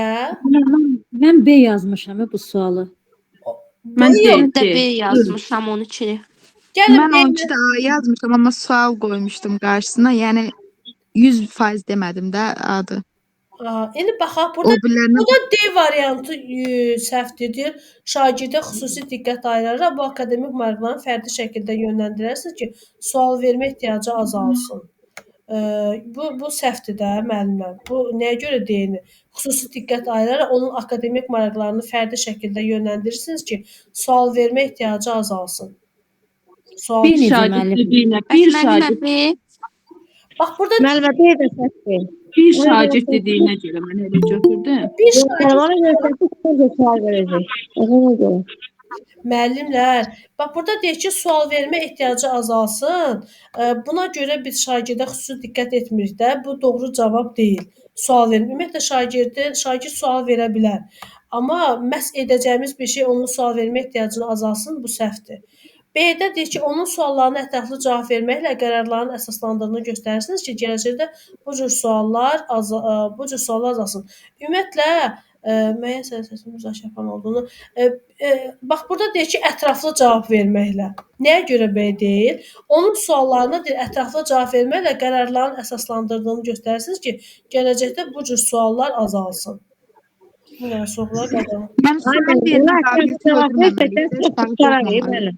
S7: Mən B yazmışam bu sualı.
S4: Mən D,
S8: Mən də
S4: D.
S8: B yazmışam 12-ni.
S1: Gəlin
S5: Mən
S1: B-ni
S5: 12-də A yazmışam, amma sual qoymuşdum qarşısına. Yəni 100% demədim də adı.
S1: Aha, indi baxaq
S5: O
S1: burada
S5: birilərinə
S1: burada D variantı səhvdir. Deyir, şagirdə xüsusi diqqət ayıraraq bu akademik maraqlarını fərdi şəkildə yönləndirərsiniz ki, sual vermə ehtiyacı azalsın. Bu səhvdir də müəllimlər. Bu nəyə görə D-ni? Xüsusi diqqət ayıraraq onun akademik maraqlarını fərdi şəkildə yönləndirirsiniz ki, sual vermə ehtiyacı azalsın. Sual
S7: B necə
S4: Şagird
S7: müəllim?
S4: dediyinə,
S8: Bəs
S4: bir
S8: müəllimə
S4: şagird,
S8: B
S1: Bax burada
S3: Müəllimə B də səhvdir.
S4: bir şagird dediyinə görə mən elə götürdüm.
S1: bir şagird
S3: Ona görə səhvdir, kimsə sual verəcək. Ona görə.
S1: Müəllimlər, bax burada deyir ki, sual vermə ehtiyacı azalsın. Buna görə biz şagirdə xüsusi diqqət etmirik də. Bu doğru cavab deyil. Sual vermə. Ümumiyyətlə şagird sual verə bilər. Amma məhz edəcəyimiz bir şey onun sual vermə ehtiyacını azalsın, bu səhvdir. B-də deyir ki, onun suallarına ətraflı cavab verməklə qərarların əsaslandığını göstərirsiniz ki, gələcəkdə bu cür suallar azalsın. Ümumiyyətlə müəyyən sərhədlərin müzakirə aparmalı olduğunu bax burada deyir ki, ətraflı cavab verməklə. Nəyə görə B deyil? Onun suallarına deyir, ətraflı cavab verməklə qərarların əsaslandırdığını göstərirsiniz ki, gələcəkdə bu cür suallar azalsın. Bu nə suallar qadın?
S5: Yəni sual
S3: Aynen.
S5: vermə
S3: Ona ətraflı
S5: qabiliyyəti
S3: cavab versək,
S5: öldürməməliyik.
S3: dərs
S5: Uşağı
S3: qurtarar,
S5: qorxmamalıyıq.
S3: müəllim.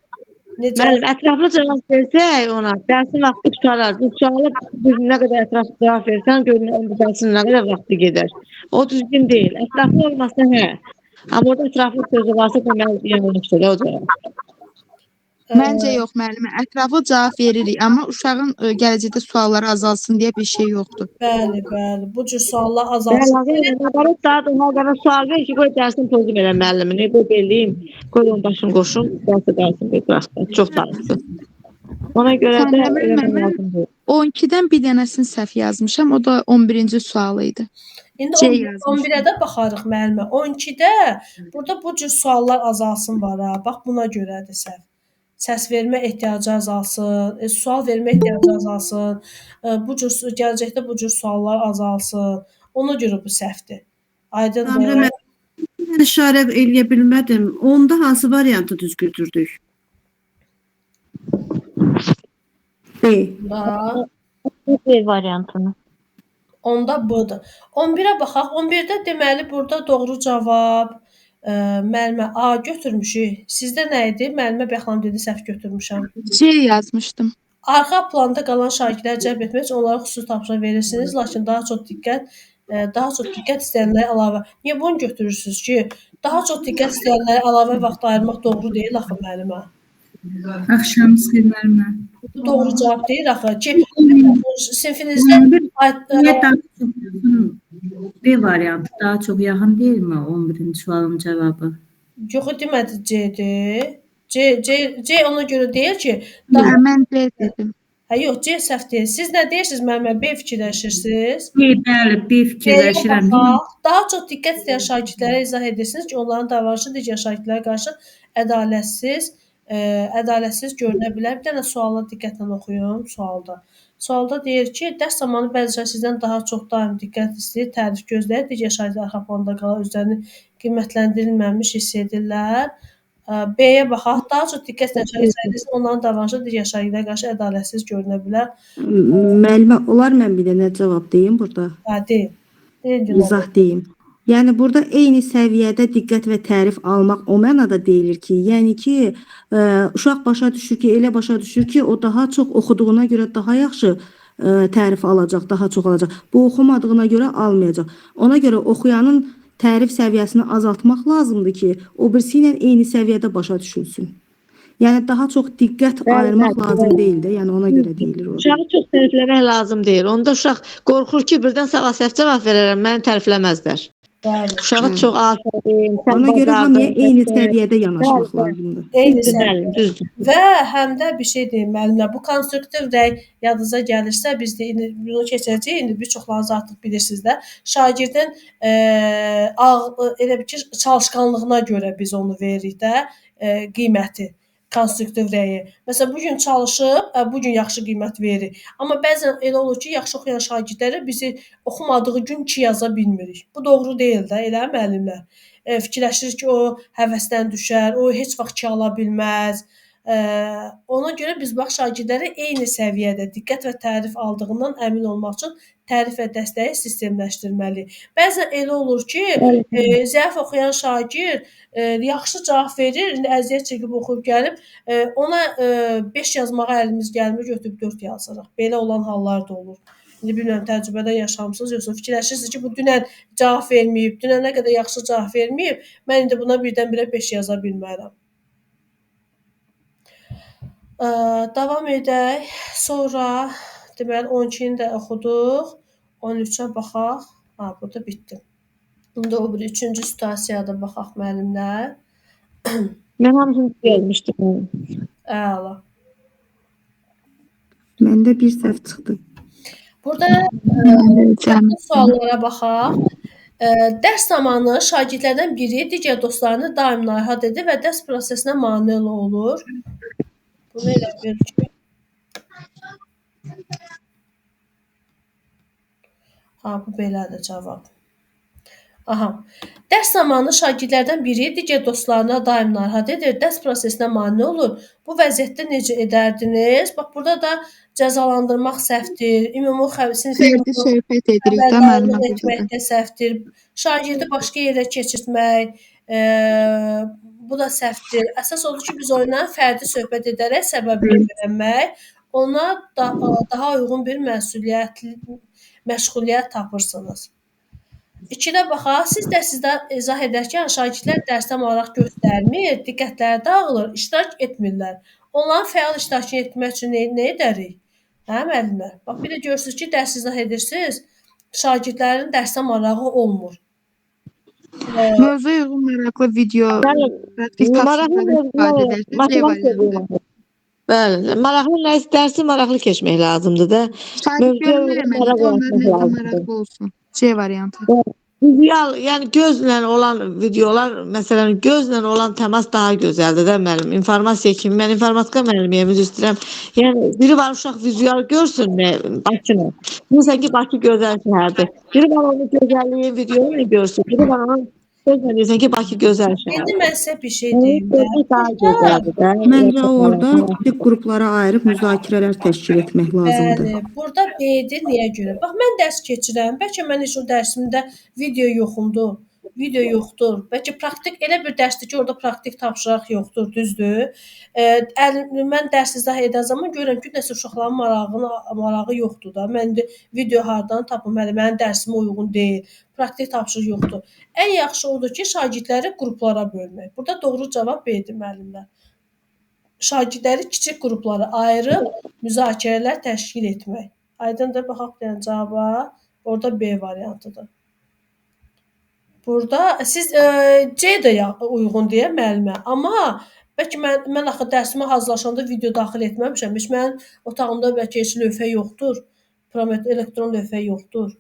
S1: Necə?
S3: Müəllim, ətraflı cavab versək ona, dərsin vaxtı qurtarar. Bu sualı biz nə qədər ətraflı cavab versən, görün o dərsin nə qədər vaxtı gedər. O düzgün deyil. Ətraflı olmasa hə. Amma orada ətraflı sözü varsa deməli yanlışdır o cavab.
S5: Məncə yox müəllimə. Ətraflı cavab veririk, amma uşağın gələcəkdə sualları azalsın deyə bir şey yoxdur.
S1: Bəli, bəli. Bu cür suallar azalsın.
S3: Bəli, nabaret daha da ona görə sual ver ki, qoy dərsin pozum elə müəllimini, qoy beləyim, qoy onun başını qoşum, dərsə dərsin bir qıraqda. Çox danışsın. Ona görə də
S5: Sən
S3: elə
S5: mən
S3: lazım deyil.
S5: 12-dən bir dənəsini səhv yazmışam. O da 11-ci sualı idi.
S1: İndi
S5: C
S1: 11
S5: yazmışam.
S1: 11-ə də baxarıq müəllimə. 12-də burada bu cür suallar azalsın var ha. Bax buna görədir səhv. Səs vermə ehtiyacı azalsın, sual vermə ehtiyacı azalsın, bu cür gələcəkdə bu cür suallar azalsın. Ona görə bu səhvdir. Aydındır?
S2: Samirə müəllim, mən işarə eləyə bilmədim. Onda hansı variantı düz götürdük?
S6: B.
S1: Da.
S9: B variantını.
S1: Onda B-dır. 11-ə baxaq. 11-də deməli burada doğru cavab müəllimə A götürmüşük. Sizdə nə idi? Müəllimə Bəxlam dedi səhv götürmüşəm.
S5: C yazmışdım.
S1: Arxa planda qalan şagirdləri cəlb etmək üçün onlara xüsusi tapşırıq verirsiniz, lakin daha çox diqqət istəyənlərə əlavə. Niyə bunu götürürsünüz ki, daha çox diqqət istəyənlərə əlavə vaxt ayırmaq doğru deyil axı müəllimə.
S10: Axşamınız xeyir müəllimə.
S1: Bu doğru cavab deyil axı ki, sinfinizdə
S10: Niyə daha çox yaxın B variantı daha çox yaxın deyilmi 11-ci sualın cavabı?
S1: Yox, demədi C-dir. C, C, C ona görə deyil ki, daha
S5: Hə, mən C dedim.
S1: Hə, yox, C səhv deyil. Siz nə deyirsiniz müəllimə? B fikirləşirsiniz.
S10: B, bəli, B
S1: C-yə
S10: fikirləşirəm.
S1: baxaq. Daha çox diqqət istəyən şagirdlərə izah edirsiniz ki, onların davranışı digər şagirdlərə qarşı ədalətsiz görünə bilər. Bir dənə suala diqqətlə oxuyun sualda. Sualda deyir ki, dərs zamanı bəzi şagirdlər sizdən daha çox daim diqqət istəyir, tərif gözləyir, digər şagirdlər arxa planda qalar, özlərini qiymətləndirilməmiş hiss edirlər. B-yə baxaq. Daha çox diqqət istəyən şagirdlər edirsiniz, onların davranışı digər şagirdlərə qarşı ədalətsiz görünə bilər.
S6: Müəllimə, olar mən bir dənə cavab deyim burada?
S1: Hə, deyin. Deyin Gülər.
S6: İzah deyim. Yəni burada eyni səviyyədə diqqət və tərif almaq o mənada deyilir ki, yəni ki, uşaq başa düşür ki, elə başa düşür ki, o daha çox oxuduğuna görə daha yaxşı tərif alacaq, daha çox alacaq. Bu oxumadığına görə almayacaq. Ona görə oxuyanın tərif səviyyəsini azaltmaq lazımdır ki, o birisi ilə eyni səviyyədə başa düşülsün. Yəni daha çox diqqət ayırmaq lazım deyil də, yəni ona görə deyilir orada.
S3: Uşağı çox tərifləmək lazım deyil. Onda uşaq qorxur ki, birdən sabah səhv cavab verərəm, məni tərifləməzlər.
S1: Bəli.
S3: Uşağı çox afərin, sən
S6: Ona görə hamıya
S3: bacardın,
S6: eyni səviyyədə yanaşmaq lazımdır.
S1: Eyni
S3: Düzdür,
S1: səviyyədə.
S3: müəllim, düzdür.
S1: Və həm də bir şey deyim müəllimlər, bu konstruktiv rəy yadınıza gəlirsə, biz də indi bunu keçəcəyik, indi bir çoxlarınız artıq bilirsiniz də. Şagirdin elə bir ki, çalışqanlığına görə biz onu veririk də qiyməti, konstruktiv rəyi. Məsələn, bu gün çalışıb, bu gün yaxşı qiymət veririk. Amma bəzən elə olur ki, yaxşı oxuyan şagirdlərə bizi oxumadığı gün 2 yaza bilmirik. Bu doğru deyil də, elə müəllimlər. Fikirləşirik ki, o həvəsdən düşər, o heç vaxt 2 ala bilməz. Ona görə biz bax şagirdlərə eyni səviyyədə diqqət və tərif aldığından əmin olmaq üçün tərif və dəstəyi sistemləşdirməliyik. Bəzən elə olur ki, zəif oxuyan şagird yaxşı cavab verir, indi əziyyət çəkib oxuyub gəlib, ona 5 yazmağa əlimiz gəlmir, götürüb 4 yazırıq. Belə olan hallar da olur. İndi bilmirəm təcrübədən yaşamısınız, yoxsa fikirləşirsiniz ki, bu dünən cavab verməyib, dünən nə qədər yaxşı cavab verməyib, mən indi buna birdən-birə 5 yaza bilmərəm. Davam edək. Sonra deməli 12-ni də oxuduq. 13-ə baxaq. Ha, burada bitdi. İndi o biri üçüncü situasiyada baxaq müəllimlər.
S3: Mən hamısını yazmışdım.
S1: Əla.
S6: Məndə bir səhv çıxdı.
S1: Burada suallara baxaq. Dərs zamanı şagirdlərdən biri digər dostlarını daim narahat edir və dərs prosesinə mane olur. Bunu elə bil ki, ha, bu belədir cavab. Aha. Dərs zamanı şagirdlərdən biri digər dostlarına daim narahat edir, dərs prosesinə mane olur. Bu vəziyyətdə necə edərdiniz? Bax, burada da cəzalandırmaq səhvdir. Ümumi sinifə
S5: Fərdi söhbət edirik də müəllimə
S1: xəbərdarlıq
S5: burada da.
S1: etmək də səhvdir. Şagirdi başqa yerə keçirtmək, bu da səhvdir. Əsas odur ki, biz onunla fərdi söhbət edərək səbəbini öyrənmək, ona daha uyğun bir məşğuliyyət tapırsınız. 2-də baxaq, siz dərsinizdə izah edərkən şagirdlər dərsə maraq göstərmir, diqqətləri dağılır, iştirak etmirlər. Onların fəal iştirakını etmək üçün nə edərik? Hə, müəllimlər? Bax, bir də görürsünüz ki, dərs izah edirsiniz, şagirdlərin dərsə marağı olmur.
S5: Mövzuya uyğun maraqlı video, praktik
S3: Maraqlı
S5: tapşırıqlardan istifadə edərsiniz. C
S3: matematika
S5: variantı.
S3: Bəli, maraqlı nəsə dərsi maraqlı keçmək lazımdır da.
S5: Şagird
S3: Mövzuya
S5: görünür
S3: uyğun
S5: eləməlidir,
S3: maraq
S5: onların
S3: yaratmaq
S5: nəsə
S3: lazımdır.
S5: maraqlı olsun. C variantı.
S3: Vizual, yəni gözlə olan videolar, məsələn, gözlə olan təmas daha gözəldir də müəllim. İnformasiya kimi, mən informatika müəllimiyəm, üzr istəyirəm. Yəni biri var uşaq vizual görsün nə Bakını. Bilirsən ki, Bakı gözəl şəhərdir. Biri var onu gözəlliyi videoyla görsün. Biri var onun sözlə deyirsən ki, Bakı gözəl
S1: İndi
S3: şəhərdir.
S1: mən sizə bir şey
S3: Yəni,
S1: deyim də.
S3: görmək daha gözəldir də.
S6: Məncə orada kiçik qruplara ayırıb müzakirələr təşkil etmək lazımdır.
S1: Bəli, burada B-dir niyə görə? Bax, mən dərs keçirəm, bəlkə mən heç o dərsimdə video yoxumdur, video yoxdur. Bəlkə praktik elə bir dərsdir ki, orada praktik tapşırıq yoxdur, düzdür? Mən dərs izah edən zaman görürəm ki, nəsə uşaqların marağı yoxdur da. Mən indi video hardan tapım, hələ mənim dərsimə uyğun deyil, praktik tapşırıq yoxdur. Ən yaxşı odur ki, şagirdləri qruplara bölmək. Burada doğru cavab B-dir müəllimlər. Şagirdləri kiçik qruplara ayırıb müzakirələr təşkil etmək. Aydındır, baxaq bir dənə cavaba. Orada B variantıdır. Burada siz C də uyğun deyə müəllimə, amma bəlkə mən axı dərsimə hazırlaşanda video daxil etməmişəm. Heç mənim otağımda bəlkə heç lövhə yoxdur. Elektron lövhə yoxdur.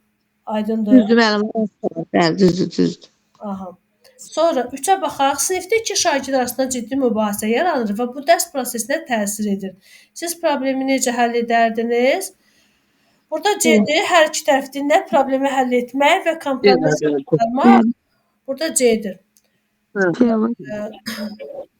S1: Aydındır.
S3: Düzdür müəllim. Bəli, düzdür, düzdür.
S1: Aha. Sonra 3-ə baxaq. Sinifdə iki şagird arasında ciddi mübahisə yaranır və bu dərs prosesinə təsir edir. Siz problemi necə həll edərdiniz? Burada C-dir. Hər iki tərəf dinlə, problemi həll etmək və kompromis çıxarmaq. Burada C-dir.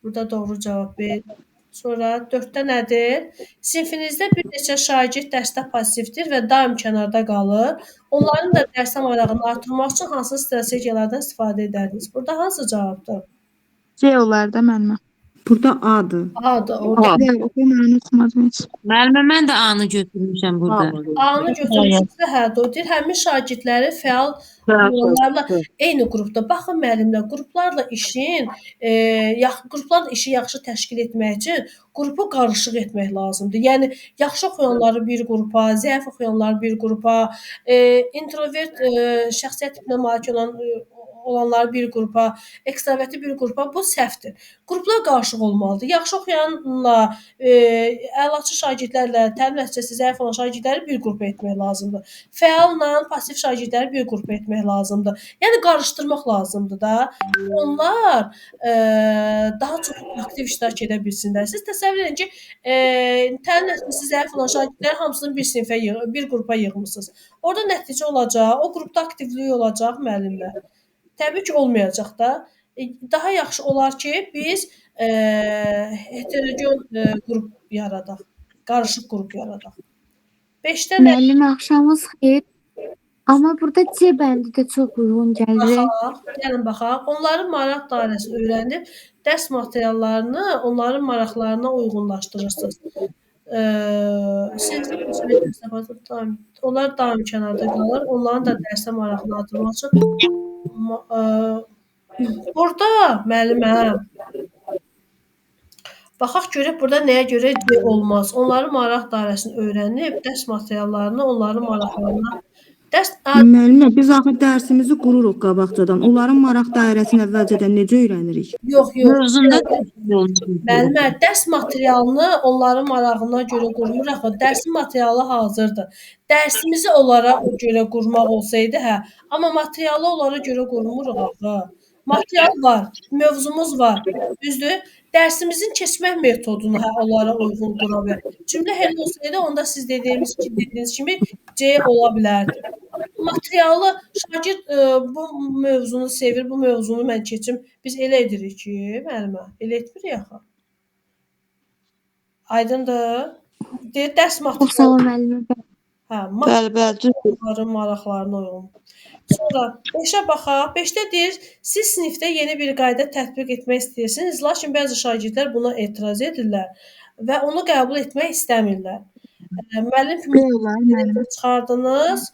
S1: Burada doğru cavab B. Sonra 4-də nədir? Sinfinizdə bir neçə şagird dərsdə passivdir və daim kənarda qalır. Onların da dərsə marağını artırmaq üçün hansı strategiyalardan istifadə edərdiniz? Burada hansı cavabdır?
S5: C olar da müəllimə.
S6: Burada A-dır.
S1: A-dır orada.
S5: Yox, mən oxumadım heç.
S10: Müəllimə mən də A-nı götürmüşəm burada.
S1: A-nı götürmüşsünüzsə, hə, doğru deyir. Həmin şagirdləri fəal olanlarla eyni qrupda. Baxın müəllimlər, qruplarla işin, qruplarla işi yaxşı təşkil etmək üçün qrupu qarışıq etmək lazımdır. Yəni yaxşı oxuyanları bir qrupa, zəif oxuyanları bir qrupa, introvert şəxsiyyət tipinə malik olanları bir qrupa, ekstraverti bir qrupa, bu səhvdir. Qruplar qarışıq olmalıdır. Yaxşı oxuyanla, əlaçı şagirdlərlə, təlim nəticəsi zəif olan şagirdləri bir qrupa etmək lazımdır. Fəalla pasiv şagirdləri bir qrupa etmək lazımdır. Yəni qarışdırmaq lazımdır da. Onlar daha çox aktiv iştirak edə bilsinlər. Siz təsəvvür edin ki, təlim nəticəsi zəif olan şagirdləri hamısını bir sinifə, bir qrupa yığmısınız. Orada nəticə olacaq, o qrupda aktivlik olacaq müəllimlər. Təbii ki, olmayacaq da. Daha yaxşı olar ki, biz heterogen qrup yaradaq, qarışıq qrup yaradaq. 5-də nə?
S8: Müəllim, axşamınız xeyir. Amma burada C bəndi də çox uyğun gəlir.
S1: Baxaq, gəlin baxaq. Onların maraq dairəsini öyrənib, dərs materiallarını onların maraqlarına uyğunlaşdırırsınız. Onlar daim kənarda qalır. Onların da dərsə marağını artırmaq üçün burada müəllimə baxaq görək burada nəyə görə C olmaz. Onların maraq dairəsini öyrənib, dərs materiallarını onların maraqlarına dərs
S6: Müəllimə, biz axı dərsimizi qururuq qabaqcadan. Onların maraq dairəsini əvvəlcədən necə öyrənirik?
S1: Yox, yox.
S10: Mövzunda
S1: Müəllimə, dərs materialını onların marağına görə qurmuruq. Dərsin materialı hazırdır. Dərsimizi onlara görə qurmaq olsaydı, hə. Amma materialı onlara görə qurmuruq axı. Material var, mövzumuz var. Düzdür? Dərsimizin keçmək metodunu hə, onlara uyğun qura bilər. Cümlə elə olsaydı, onda siz dediyiniz kimi C ola bilərdi. Materialı şagird bu mövzunu sevir, bu mövzunu mən keçim. Biz elə edirik ki, müəllimə, elə etmirik axı. Aydındır? Deyir, dərs
S8: Çox sağ
S1: materialı.
S8: ol müəllimə.
S1: Hə,
S3: Bəli, bəli, düzdür.
S1: maraqların maraqlarına uyğun. Sonra 5-ə baxaq. 5-də deyir, siz sinifdə yeni bir qayda tətbiq etmək istəyirsiniz, lakin bəzi şagirdlər buna etiraz edirlər və onu qəbul etmək istəmirlər. Müəllim kimi
S5: B olar müəllimə.
S1: çıxardınız.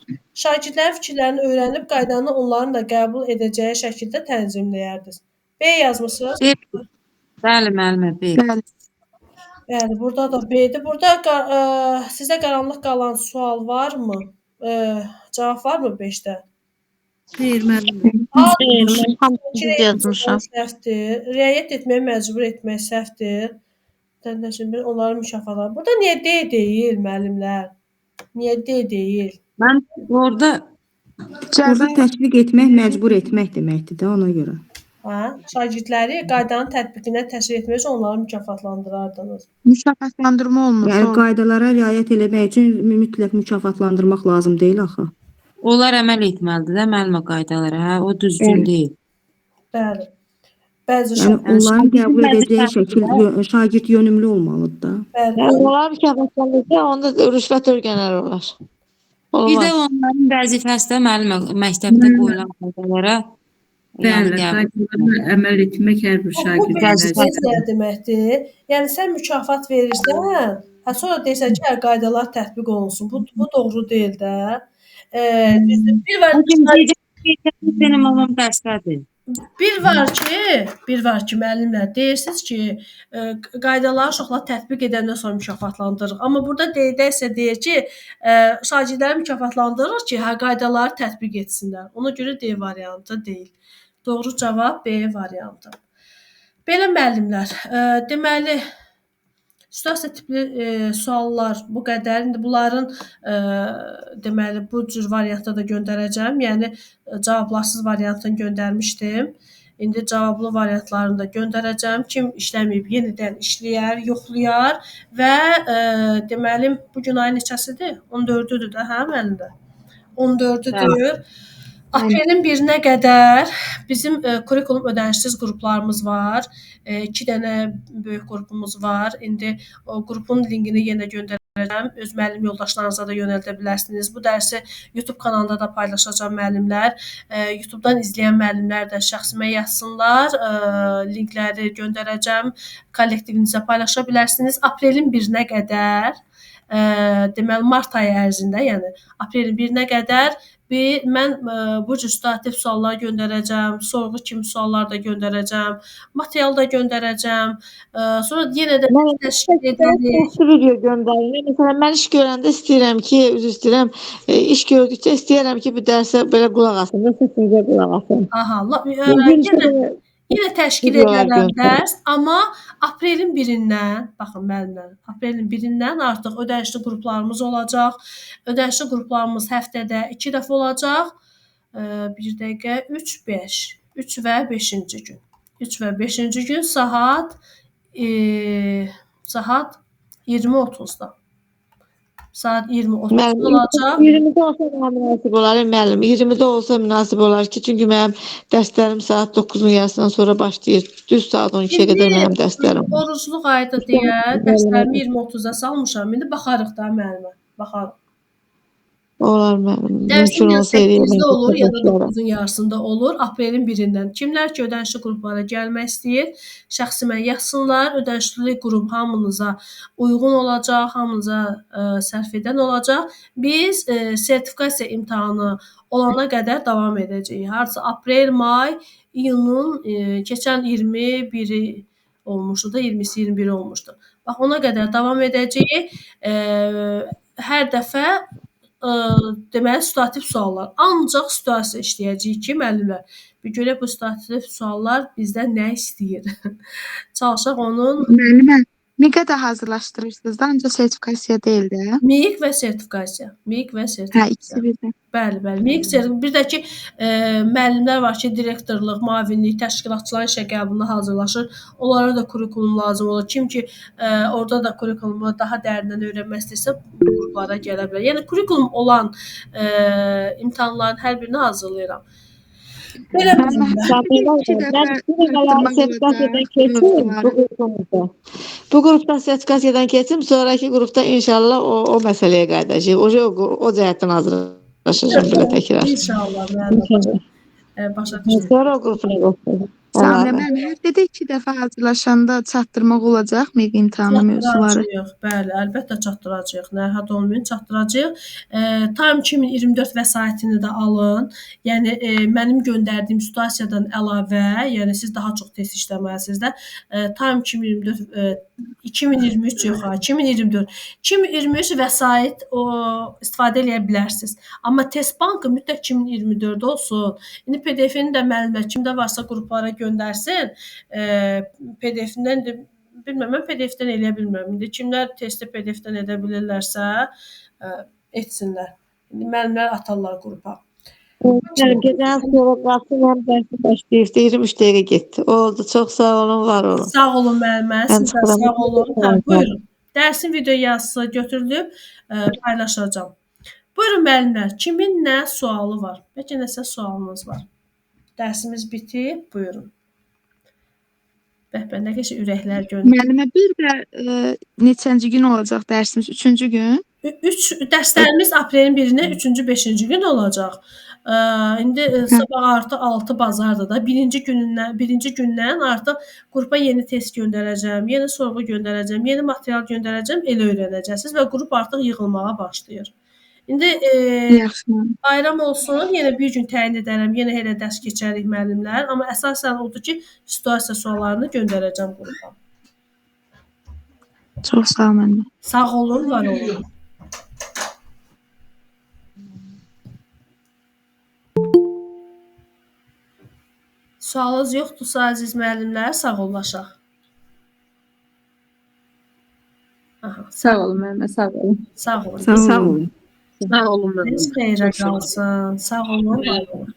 S1: Şagirdlərin fikirlərini öyrənib qaydanı onların da qəbul edəcəyi şəkildə tənzimləyərdiniz. B yazmısınız?
S10: B. Bəli müəllimə B.
S5: Bəli.
S1: Bəli, burada da B-dir. Burada sizə qaranlıq qalan sual varmı? Cavab varmı 5-də?
S2: Xeyr müəllimə.
S1: A
S3: Xeyr, mən hamısını düz yazmışam.
S1: Səhvdir. Riayət etməyə məcbur etmək səhvdir. Onları mükafatlar. Burada niyə D deyil müəllimlər? Niyə D deyil?
S10: Mən orada
S6: Burada təşviq etmək, məcbur etmək deməkdir də ona görə.
S1: Hə? Şagirdləri qaydanın tətbiqinə təşviq etmək üçün onları mükafatlandırardınız.
S5: Mükafatlandırma olmur.
S6: Yəni qaydalara riayət eləmək üçün mütləq mükafatlandırmaq lazım deyil axı.
S10: Onlar əməl etməlidir də müəllimə qaydalara. Hə, o düzgün
S6: Bəli.
S10: deyil.
S1: Bəli. Bəzi
S6: Yəni onların qəbul
S10: bəzi
S6: edəcəyi şəkil şagird yönümlü olmalıdır da.
S1: Bəli.
S3: Yəni onlar mükafatlandırsa, onda rüşvət öyrənər olar.
S10: Bir də
S3: Olmaz.
S10: onların vəzifəsi də müəllimə məktəbdə qoyulan qaydalara yəni
S2: Bəli,
S10: qəbul
S2: qaydalara əməl etmək hər bir
S1: Bu
S2: şagirdin
S1: bilirsiniz
S2: vəzifəsidir.
S1: nə deməkdir? Yəni sən mükafat verirsən, hə sonra deyirsən ki, hə qaydalar tətbiq olunsun. Bu doğru deyil də. Düzdür. Bir var
S10: Bu gün deyəcək benim mamam dərsdədir.
S1: Bir var ki, müəllimlər deyirsiniz ki, qaydaları uşaqlar tətbiq edəndən sonra mükafatlandırırıq. Amma burada D-də isə deyir ki, şagirdləri mükafatlandırırıq ki, hə qaydaları tətbiq etsinlər. Ona görə D variantı deyil. Doğru cavab B variantı. Belə müəllimlər, deməli situasiya tipli suallar bu qədər. İndi bunların deməli bu cür variantda da göndərəcəm. Yəni cavablarsız variantını göndərmişdim. İndi cavablı variantlarını da göndərəcəm. Kim işləməyib yenidən işləyər, yoxlayar və deməli bu gün ayın neçəsidir? 14-üdür də, hə müəllimlər? 14-üdür. Aprelin 1-nə qədər bizim kurikulum ödənişsiz qruplarımız var. 2 dənə böyük qrupumuz var. İndi o qrupun linkini yenə göndərəcəm. göndərəcəm. Öz müəllim yoldaşlarınıza da yönəldə bilərsiniz. Bu dərsi YouTube kanalında da paylaşacağam müəllimlər. YouTube-dan izləyən müəllimlər də şəxsimə yazsınlar. Linkləri göndərəcəm. Kollektivinizə paylaşa bilərsiniz. Aprelin 1-nə qədər, deməli mart ayı ərzində, yəni aprelin 1-nə qədər mən bu cür situativ suallar göndərəcəm, sorğu kimi suallar da göndərəcəm, material da göndərəcəm. Sonra yenə də təşkil edərik.
S3: Səsli video göndərin. Məsələn, mən iş görəndə istəyirəm ki, üzr istəyirəm, iş gördükcə istəyirəm ki, bu dərsə belə qulaq asın, səsinizə qulaq asın.
S1: Aha, yenə təşkil edərəm dərs, amma aprelin 1-dən, baxın müəllimlər, aprelin 1-dən artıq ödənişli qruplarımız olacaq. Ödənişli qruplarımız həftədə 2 dəfə olacaq. Bir dəqiqə, 3, 5. 3 və 5-ci gün. 3 və 5-ci gün saat 20:30-da. Saat 20:30-da olacaq.
S3: 20-də olsa mənə münasib olar, müəllim. 20-də olsa münasib olar ki, çünki mənim dərslərim saat 9-un yarısından sonra başlayır. Düz saat 12-yə qədər mənim dərslərim var.
S1: Orucluq ayıdır deyə dərslərimi 20:30-da salmışam. İndi baxarıq da müəllimə, baxarıq.
S3: Olar müəllim.
S1: Dərsim
S3: Mümkün
S1: ya
S3: olsa eləyərəm.
S1: 8-də olur, ya da 9-un yarısında olur. Aprelin 1-dən. Kimlər ki, ödənişli qruplara gəlmək istəyir, şəxsimə yazsınlar. Ödənişli qrup hamınıza uyğun olacaq, hamınıza sərf edən olacaq. Biz sertifikasiya imtahanı olana qədər davam edəcəyik. Hardasa aprel, may, iyunun keçən 21-i olmuşdu da, 20-si, 21-i olmuşdu. Bax, ona qədər davam edəcəyik. Hər dəfə deməli, situativ suallar. Ancaq situasiya işləyəcəyik ki, müəllimlər, bir görək bu situativ suallar bizdən nə istəyir? Çalışaq onun...
S5: Müəllimə, nə qədər hazırlaşdırırsınız da, ancaq sertifikasiya deyil də?
S1: MİQ və sertifikasiya. MİQ və sertifikasiya.
S5: Hə, ikisi birdə.
S1: Bəli, bəli. MİQ sertifikasiya. Bir də ki, müəllimlər var ki, direktorluq, müavinlik, təşkilatçıların işə qəbuluna hazırlaşır. Onlara da kurikulum lazım olur. Kim ki, orada da kurikulumu daha dərindən öyrənmək istəyirsə, qruplara gələ bilər. Yəni, kurikulum olan imtahanların hər birini hazırlayıram. Belə
S3: sertifikasiyadan keçim bu qrupumuzda. Bu qrupdan sertifikasiyadan keçim, sonraki qrupda inşallah o məsələyə qayıdacağıq. O cəhətdən hazırlaşacağım belə təkrar.
S1: İnşallah müəllim. Başa düşdüm.
S3: Sonra o qrupuna qoşulacaq.
S5: Samirə müəllim, həftədə 2 dəfə hazırlaşanda çatdırmaq olacaq MİQ imtahanı mövzuları.
S1: Çatdıracağıq, bəli, əlbəttə çatdıracağıq. Narahat olmayın, çatdıracağıq. Time 2024 vəsaitini də alın. Yəni, mənim göndərdiyim situasiyadan əlavə, yəni siz daha çox test işləməlisiniz də. Time 2024, 2023 yox ha, 2024. 2023 vəsait istifadə eləyə bilərsiniz. Amma test bankı mütləq 2024 olsun. İndi PDF-ni də müəllimlər kimdə varsa qruplara göndərsin. PDF-dən də bilməm, mən PDF-dən eləyə bilmirəm. İndi kimlər testi PDF-dən edə bilirlərsə, etsinlər. İndi müəllimlər atarlar qrupa.
S3: Mənim gecənin sonra qalsın, həm dərsi başlayıb, 23 dəqiqə getdi. Oldu, çox sağ olun, var olun.
S1: Sağ olun müəllimə, siz də sağ olun. Hə, buyurun. Dərsin video yazısı götürülüb, paylaşacağam. Buyurun müəllimlər, kimin nə sualı var? Bəlkə nəsə sualınız var. Dərsimiz bitib, buyurun. Bəh-bəh, nə qəşəng ürəklər göndərir.
S5: Müəllimə, bir də neçənci gün olacaq dərsimiz? 3-cü gün?
S1: 3 dərslərimiz aprelin 1-nə, 3-cü, 5-ci gün olacaq. İndi sabah artıq 6 bazardır da. Birinci gündən artıq qrupa yeni test göndərəcəm, yeni sorğu göndərəcəm, yeni material göndərəcəm, elə öyrənəcəksiniz və qrup artıq yığılmağa başlayır. İndi bayram olsun, yenə bir gün təyin edərəm, yenə elə dərs keçərik müəllimlər, amma əsasən odur ki, situasiya suallarını göndərəcəm qrupa.
S5: Çox sağ olun müəllimə.
S1: Sağ olun, var olun. Sualınız yoxdursa, əziz müəllimlər, sağollaşaq. Aha.
S4: Sağ olun müəllimə, sağ olun.
S1: Sağ olun.
S2: Sağ olun.
S4: Sağ olun müəllimə.
S1: Xeyrə qalsın. Sağ olun, var olun.